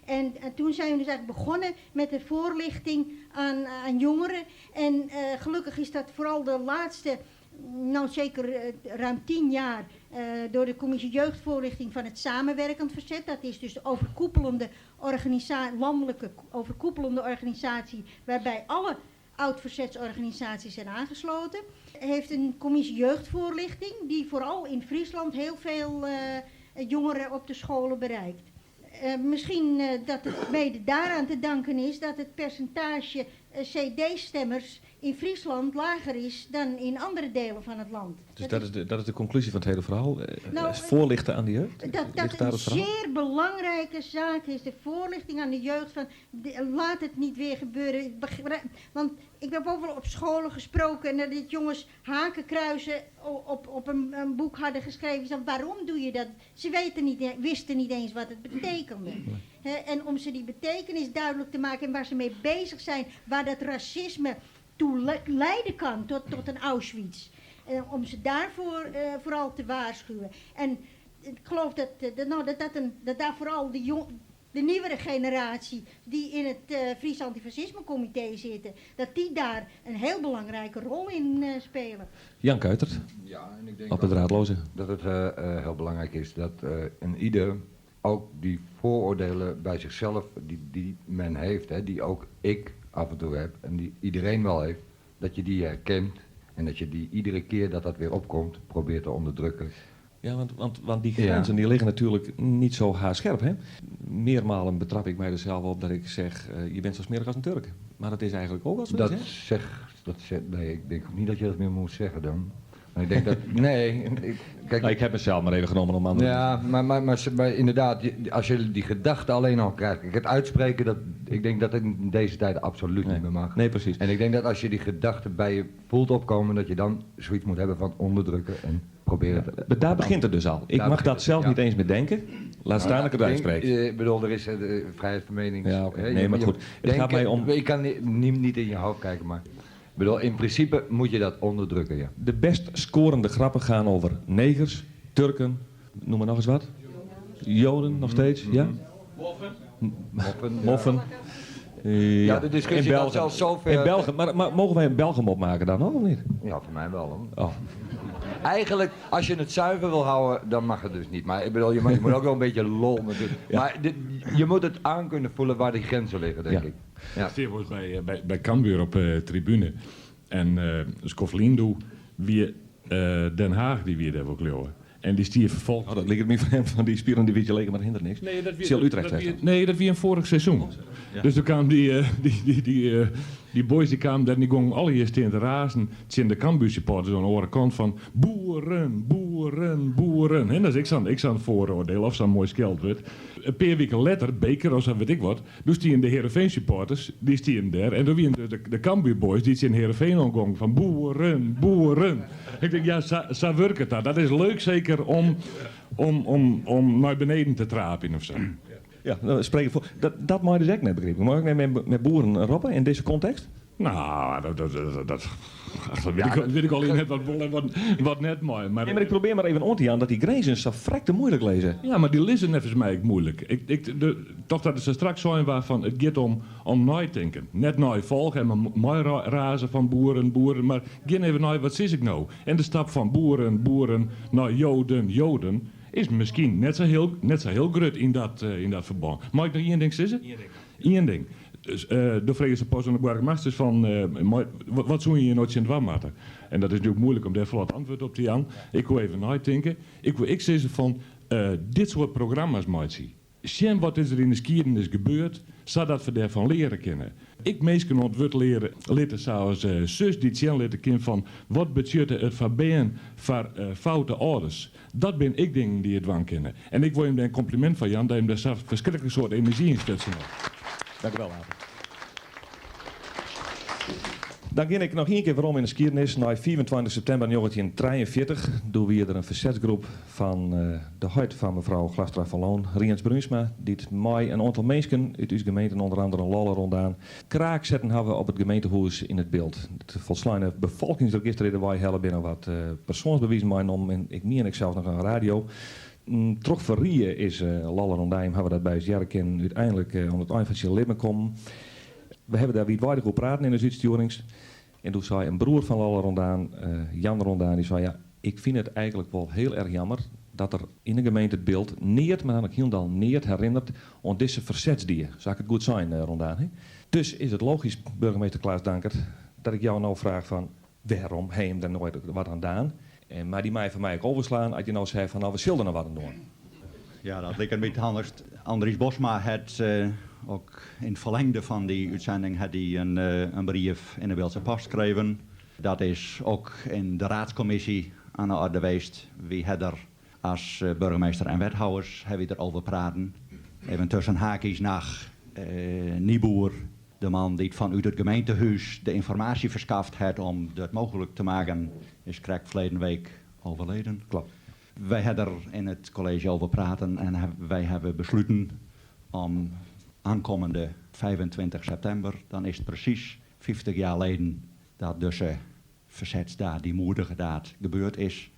En, en toen zijn we dus eigenlijk begonnen met de voorlichting aan, aan jongeren. En uh, gelukkig is dat vooral de laatste, nou zeker uh, ruim 10 jaar, uh, door de commissie jeugdvoorlichting van het samenwerkend verzet. Dat is dus de overkoepelende organisatie, landelijke overkoepelende organisatie waarbij alle oud-verzetsorganisaties zijn aangesloten. Heeft een commissie jeugdvoorlichting die vooral in Friesland heel veel jongeren op de scholen bereikt. Uh, misschien uh, dat het mede daaraan te danken is dat het percentage uh, CD-stemmers in Friesland lager is dan in andere delen van het land. Dus dat, dat is, de, dat is de conclusie van het hele verhaal? Nou, voorlichten aan de jeugd? Dat dat een zeer belangrijke zaak is, de voorlichting aan de jeugd. Van, de, laat het niet weer gebeuren. Want ik heb ook wel op scholen gesproken en dat jongens hakenkruisen op, op een, een boek hadden geschreven. Zeg, waarom doe je dat? Ze weten niet, wisten niet eens wat het betekende. He, en om ze die betekenis duidelijk te maken en waar ze mee bezig zijn, waar dat racisme toe le leiden kan tot, tot een Auschwitz. En om ze daarvoor uh, vooral te waarschuwen. En ik geloof dat, dat, nou, dat, dat, een, dat daar vooral de, jong, de nieuwere generatie die in het uh, Fries Antifascismecomité zitten, dat die daar een heel belangrijke rol in uh, spelen. Jan Kuitert, ja, en ik denk op het draadloze. Dat het uh, heel belangrijk is dat een ieder ook die vooroordelen bij zichzelf die, die men heeft, hè, die ook ik af en toe heb en die iedereen wel heeft, dat je die herkent en dat je die iedere keer dat dat weer opkomt probeert te onderdrukken. Ja, want, want, want die grenzen ja. die liggen natuurlijk niet zo haarscherp. Hè? Meermalen betrap ik mij er zelf op dat ik zeg, uh, je bent zo smerig als een Turk. Maar dat is eigenlijk ook wel zoiets, dat zeg, dat zeg, nee, ik denk niet dat je dat meer moet zeggen dan. Maar ik denk dat, nee. Ik, kijk, nou, ik heb mezelf maar even genomen om andere. Ja, maar, maar, maar, maar inderdaad, als je die gedachte alleen al krijgt. Kijk, het uitspreken, dat, ik denk dat het in deze tijd absoluut nee. niet meer mag. Nee, precies. En ik denk dat als je die gedachte bij je voelt opkomen, dat je dan zoiets moet hebben van onderdrukken en proberen. Ja, maar daar begint het dus al. Ik daar mag dat zelf het, ja. niet eens meer denken. Laat staan dat ik het uitspreek. Ik bedoel, er is uh, vrijheid van mening. Ja, oké. Okay. Nee, maar goed. Het gaat mij om... Ik kan niet, niet in je hoofd kijken, maar... Ik bedoel, in principe moet je dat onderdrukken, ja. De best scorende grappen gaan over negers, Turken, noem maar nog eens wat. Joden nog steeds, ja? Moffen. Moffen. Moffen. Ja, ja de discussie gaat zelfs zover... In België, maar, maar mogen wij een Belgen opmaken dan, of niet? Ja, voor mij wel, hoor. Oh. Eigenlijk, als je het zuiver wil houden, dan mag het dus niet. Maar ik bedoel, je, mag, je moet ook wel een beetje lol natuurlijk. Ja. Maar dit, je moet het aan kunnen voelen waar die grenzen liggen, denk ja. ik. Ja. Steer was bij, bij, bij Cambuur op uh, tribune. En uh, Skoflindo, wie uh, Den Haag, die weer daar ook leeuwen. En die stier vervolgens... Oh, dat ligt niet van hem, van die spieren die weet je maar hindert niks. Nee, dat wie, Utrecht dat, dat, nee, dat wie een vorig seizoen. Oh, ja. Dus toen kwamen die, uh, die, die, die, uh, die boys die kwamen daar en die gingen alle eerst in te razen. Het de Cambuur supporters aan de andere kant van boeren, boeren, boeren. En dat is ik zo'n ik zo'n vooroordeel of zo'n mooi scheldwoord. Een paar weken later, Beker of zo weet ik wat, dus die in de Heerenveen supporters, die stien daar. En toen wie de, de, de Cambuur boys die in Heerenveen omgong van boeren, boeren. Ik denk, ja, zo, zo werkt het daar. Dat is leuk zeker om, om, om, om naar beneden te trapen of zo. Ja, nou, spreek voor. Dat, dat mag je dus ook net begrijpen. Mag ik net met, met boeren roppen in deze context? Nou, dat, dat, dat, dat, ach, dat weet, ja, ik, weet ik al niet net wat wel en wat, wat net mooi. Maar, nee, maar ik probeer maar even on te gaan dat die grenzen zo frekte moeilijk lezen. Ja, maar die lezen volgens mij ook moeilijk. Ik, ik, de, toch dat ze straks zijn waarvan het gaat om, om nadenken. Net naar volgen en maar mooi razen van boeren, boeren. Maar geen even naar wat is ik nou? En de stap van boeren, boeren naar joden, joden is misschien net zo heel, net zo heel grut in dat, uh, in dat verband. Mag ik nog één ding zeggen? Eén ding. Eén ding. Do fregest pas oan de boargemasters fan wat soene je hjir no tsjin dwaan moatte? En dat is natuerlik moeilik om dêr flot antwurd op te jaan. Ik koe even neitinke. Ik woe ek sizze fan dit soart programma's meitsje. Sjen wat is der yn de skiednis gebeurd, sadat we dêrfan leare kinne. Ek minsken oan it wurd leare litte sa as sus dy't sjen litte kin fan wat betsjutte it foar bern foar foute âlders. Dat bin ek dingen dy't je dwaan kinne. En ik wol jim dêr in kompliment foar jaan dat jim dêr sa ferskriklik soad enerzjy yn stutsen hawwe. Dank u wel, Abe. Dan gean ik noch ien kear werom yn de skiednis nei 25 septimber 1943. Doe wie der in fersetsgroep fan de heit fan mefrou Glastra van Loon, Rients Bruinsma, dy't mei in oantal minsken út ús gemeenten, ûnder andere Lolle Rondaan, kraak setten hawwe op it gemeentehûs yn It Bilt. It folsleine befolkingsregister is derwei helle, binne wat persoansbewizen meinommen en ik mien ek sels noch in radio. Troch ferrie is Lolle Rondaan, hawwe dat by ús hearre kinnen, úteinlik oan it ein fan syn libben kommen. We hawwe dêr wiidweidich oer praten yn ús útstjoerings. En doe sei in broer fan Lolle Rondaan, Jan Rondaan, dy sei, ja, ik fyn it eigenlik wol hiel erch jammer dat der yn de gemeente It Bilt neat, mar dan ek hielendal neat herinnert oan dizze fersetsdei. Sa ha ik it goed sein, Rondaan, he? Dus is it logysk, burgemeester Klaas Dankert, dat ik jou no fraach fan, wêrom ha jim der noait wat oan daan? Mar dy mei fan my ek overslaan as je no sizze fan, no, we sille der noch wat oan dwaan. Ja, dat liket my it handichst. Andries Bosma hat ook in het verlengde van die uitzending hat hij een, een brief in de Bildtse Post geschreven. Dat is ook in de raadscommissie aan de orde geweest. Wy ha der as burgemeester en wethouders ha wy derover praten. Even tussen haakjes nach Nieboer, de man dy't fanút it gemeentehûs de ynformaasje ferskaft hat om dat mooglik te maken, is krekt ferleden week overleden. Klopt. Wy ha der yn it kolleezje over praten en wy hawwe besluten om aankommende 25 septimber, dan is it presys 50 jaar leden dat dizze fersetsdaad, dy moedige daad, gebeurd is.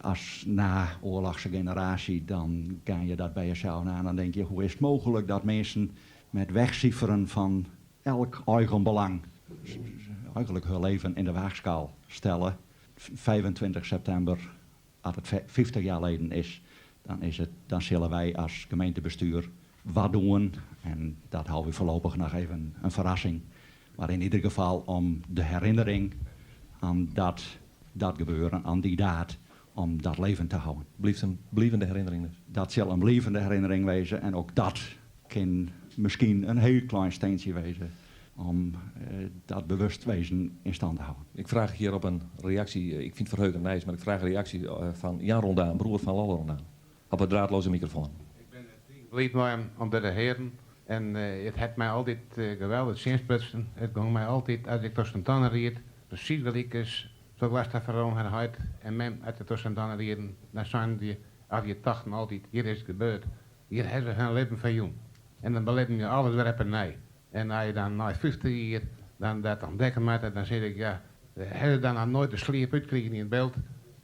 As na-oarlochse generaasje, dan gean je dat by jesels nei en dan denk je, hoe is it mooglik dat minsken met wegcijferen fan elk eigen belang eigenlik har leven yn de waagschaal stelle. 25 septimber, as it 50 jaar leden is, dan, is it, dan sille wy as gemeentebestuur wat doen. En dat hâlde we voorlopig noch even in ferrassing. Mar yn ieder gefal om de herinnering oan dat, dat gebeuren, oan dy daad, om dat levend te hâlden. Bliuwt in bliuwende herinnering dus? Dat sil in bliuwende herinnering wêze en ek dat kin miskien in hiel klein steintsje wêze om dat bewustwêzen yn stân te hâlden. Ik fraach hjir op in reaksje, ik fyn it ferheugend nijs, mar ik fraach in reaksje fan Jan Rondaan, broer fan Lolle Rondaan, op 'e draadloze mikrofoan. Ik bin tige bliid mei him om dit te hearen en it hat my altyd geweldich tsjinsprutsen. It gong my altyd, as ik troch Sint-Anne ried, presys gelyk as frou Glastra van Roon har heit en mem as se troch Sint-Anne rieden, dan seinen dy of je tochten altyd, hjir is it gebeurd, hjir hawwe se hun libben foar jûn. En dan belibben je alles wer op 'e nij. En as je dan nei 50 jier dan dat ûntdekke moatte, dan sis ik, ja, hawwe se dan noch noait de sliep útkrigen yn It Bilt?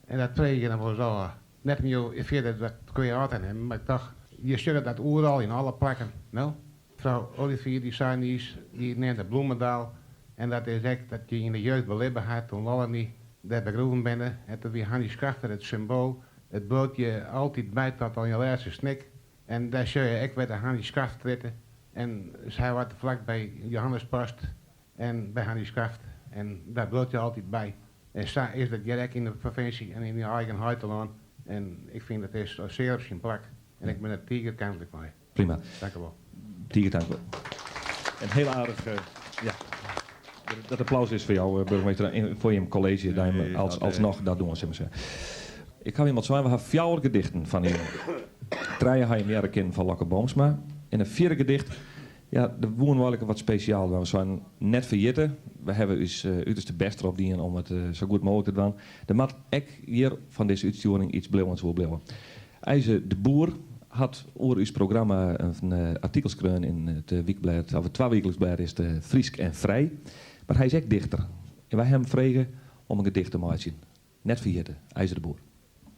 En dat freegje je dan wolris ôf. Net om jo fierder wat kwea ôf te nimmen, mar toch, je sjogge dat oeral yn alle plakken, no? Frou Olivier dy sei niis, dy neamde Bloemendaal en dat is ek dat je yn de jeugd belibbe ha toen Lolle en dy dêr begroeven binne en toen wie Hannie Schaft it symboal, it bliuwt je altyd by tot oan je lêste snik en dêr sjoch je ek wer de Hannie Schaftstrjitte en sy waard flak by Johannes Post en by Hannie Schaft en dat bliuwt je altyd by. En sa is dat hjir ek yn de provinsje en yn je eigen heitelân en ik fyn dat is sear op syn plak en ik bin der tige tanklik mei. Prima. Dank u wol. Tige tank. En hiel aardich, ja. Dat applaus is foar jou, burgemeester, en foar jim kolleezje, dat jim alsnoch dat dwaan, sil ik mar sizze. Ik haw iemand sein, we hawwe fjouwer gedichten fan jim. Trije ha jim hearre kinnen fan Lokke Boomsma. En in fjirde gedicht, ja, dêr woenen we eigenlik wat spesjaal dwaan. We seinen net ferjitte, we hawwe ús uterste bêst derop dien om it sa goed mooglik te dwaan. Der moat ek hjir fan dizze útstjoering iets bliuwends oerbliuwe. IJze de Boer hat oer ús programma in artikel skreaun yn it wykblêd, of it twawykliks blêd is it Frysk en Frij. Mar hy is ek dichter en wy hawwe him frege om in gedicht te meitsjen. Net ferjitte, IJze de Boer.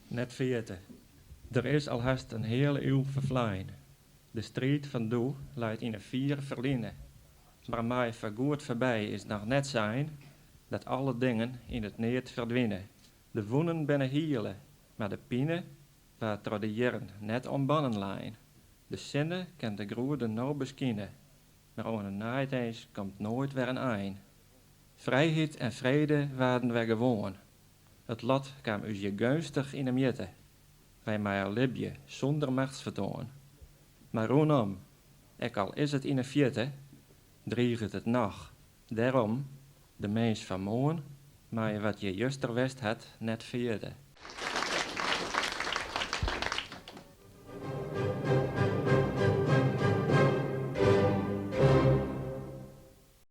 Net ferjitte. Der is al hast in heale iuw ferflein. De striid fan doe leit yn in fier ferline. Mar mei foargoed foarby is noch net sein dat alle dingen yn it neat ferdwine. De wûnen binne hiele, mar de pine waard troch de jierren net oan bannen lein. De sinne kin de groeden no beskine. Mar oan in neitins komt noait wer in ein. Frijheid en frede waarden wer gewoan. It lot kaam ús hjir geunstich yn 'e mjitte. Wy meie libje sûnder machtsfertoan. Mar rûnom, ek al is it yn 'e fierte, driget it noch. Dêrom, de mins fan moarn mei wat hjir juster west hat net ferjitte.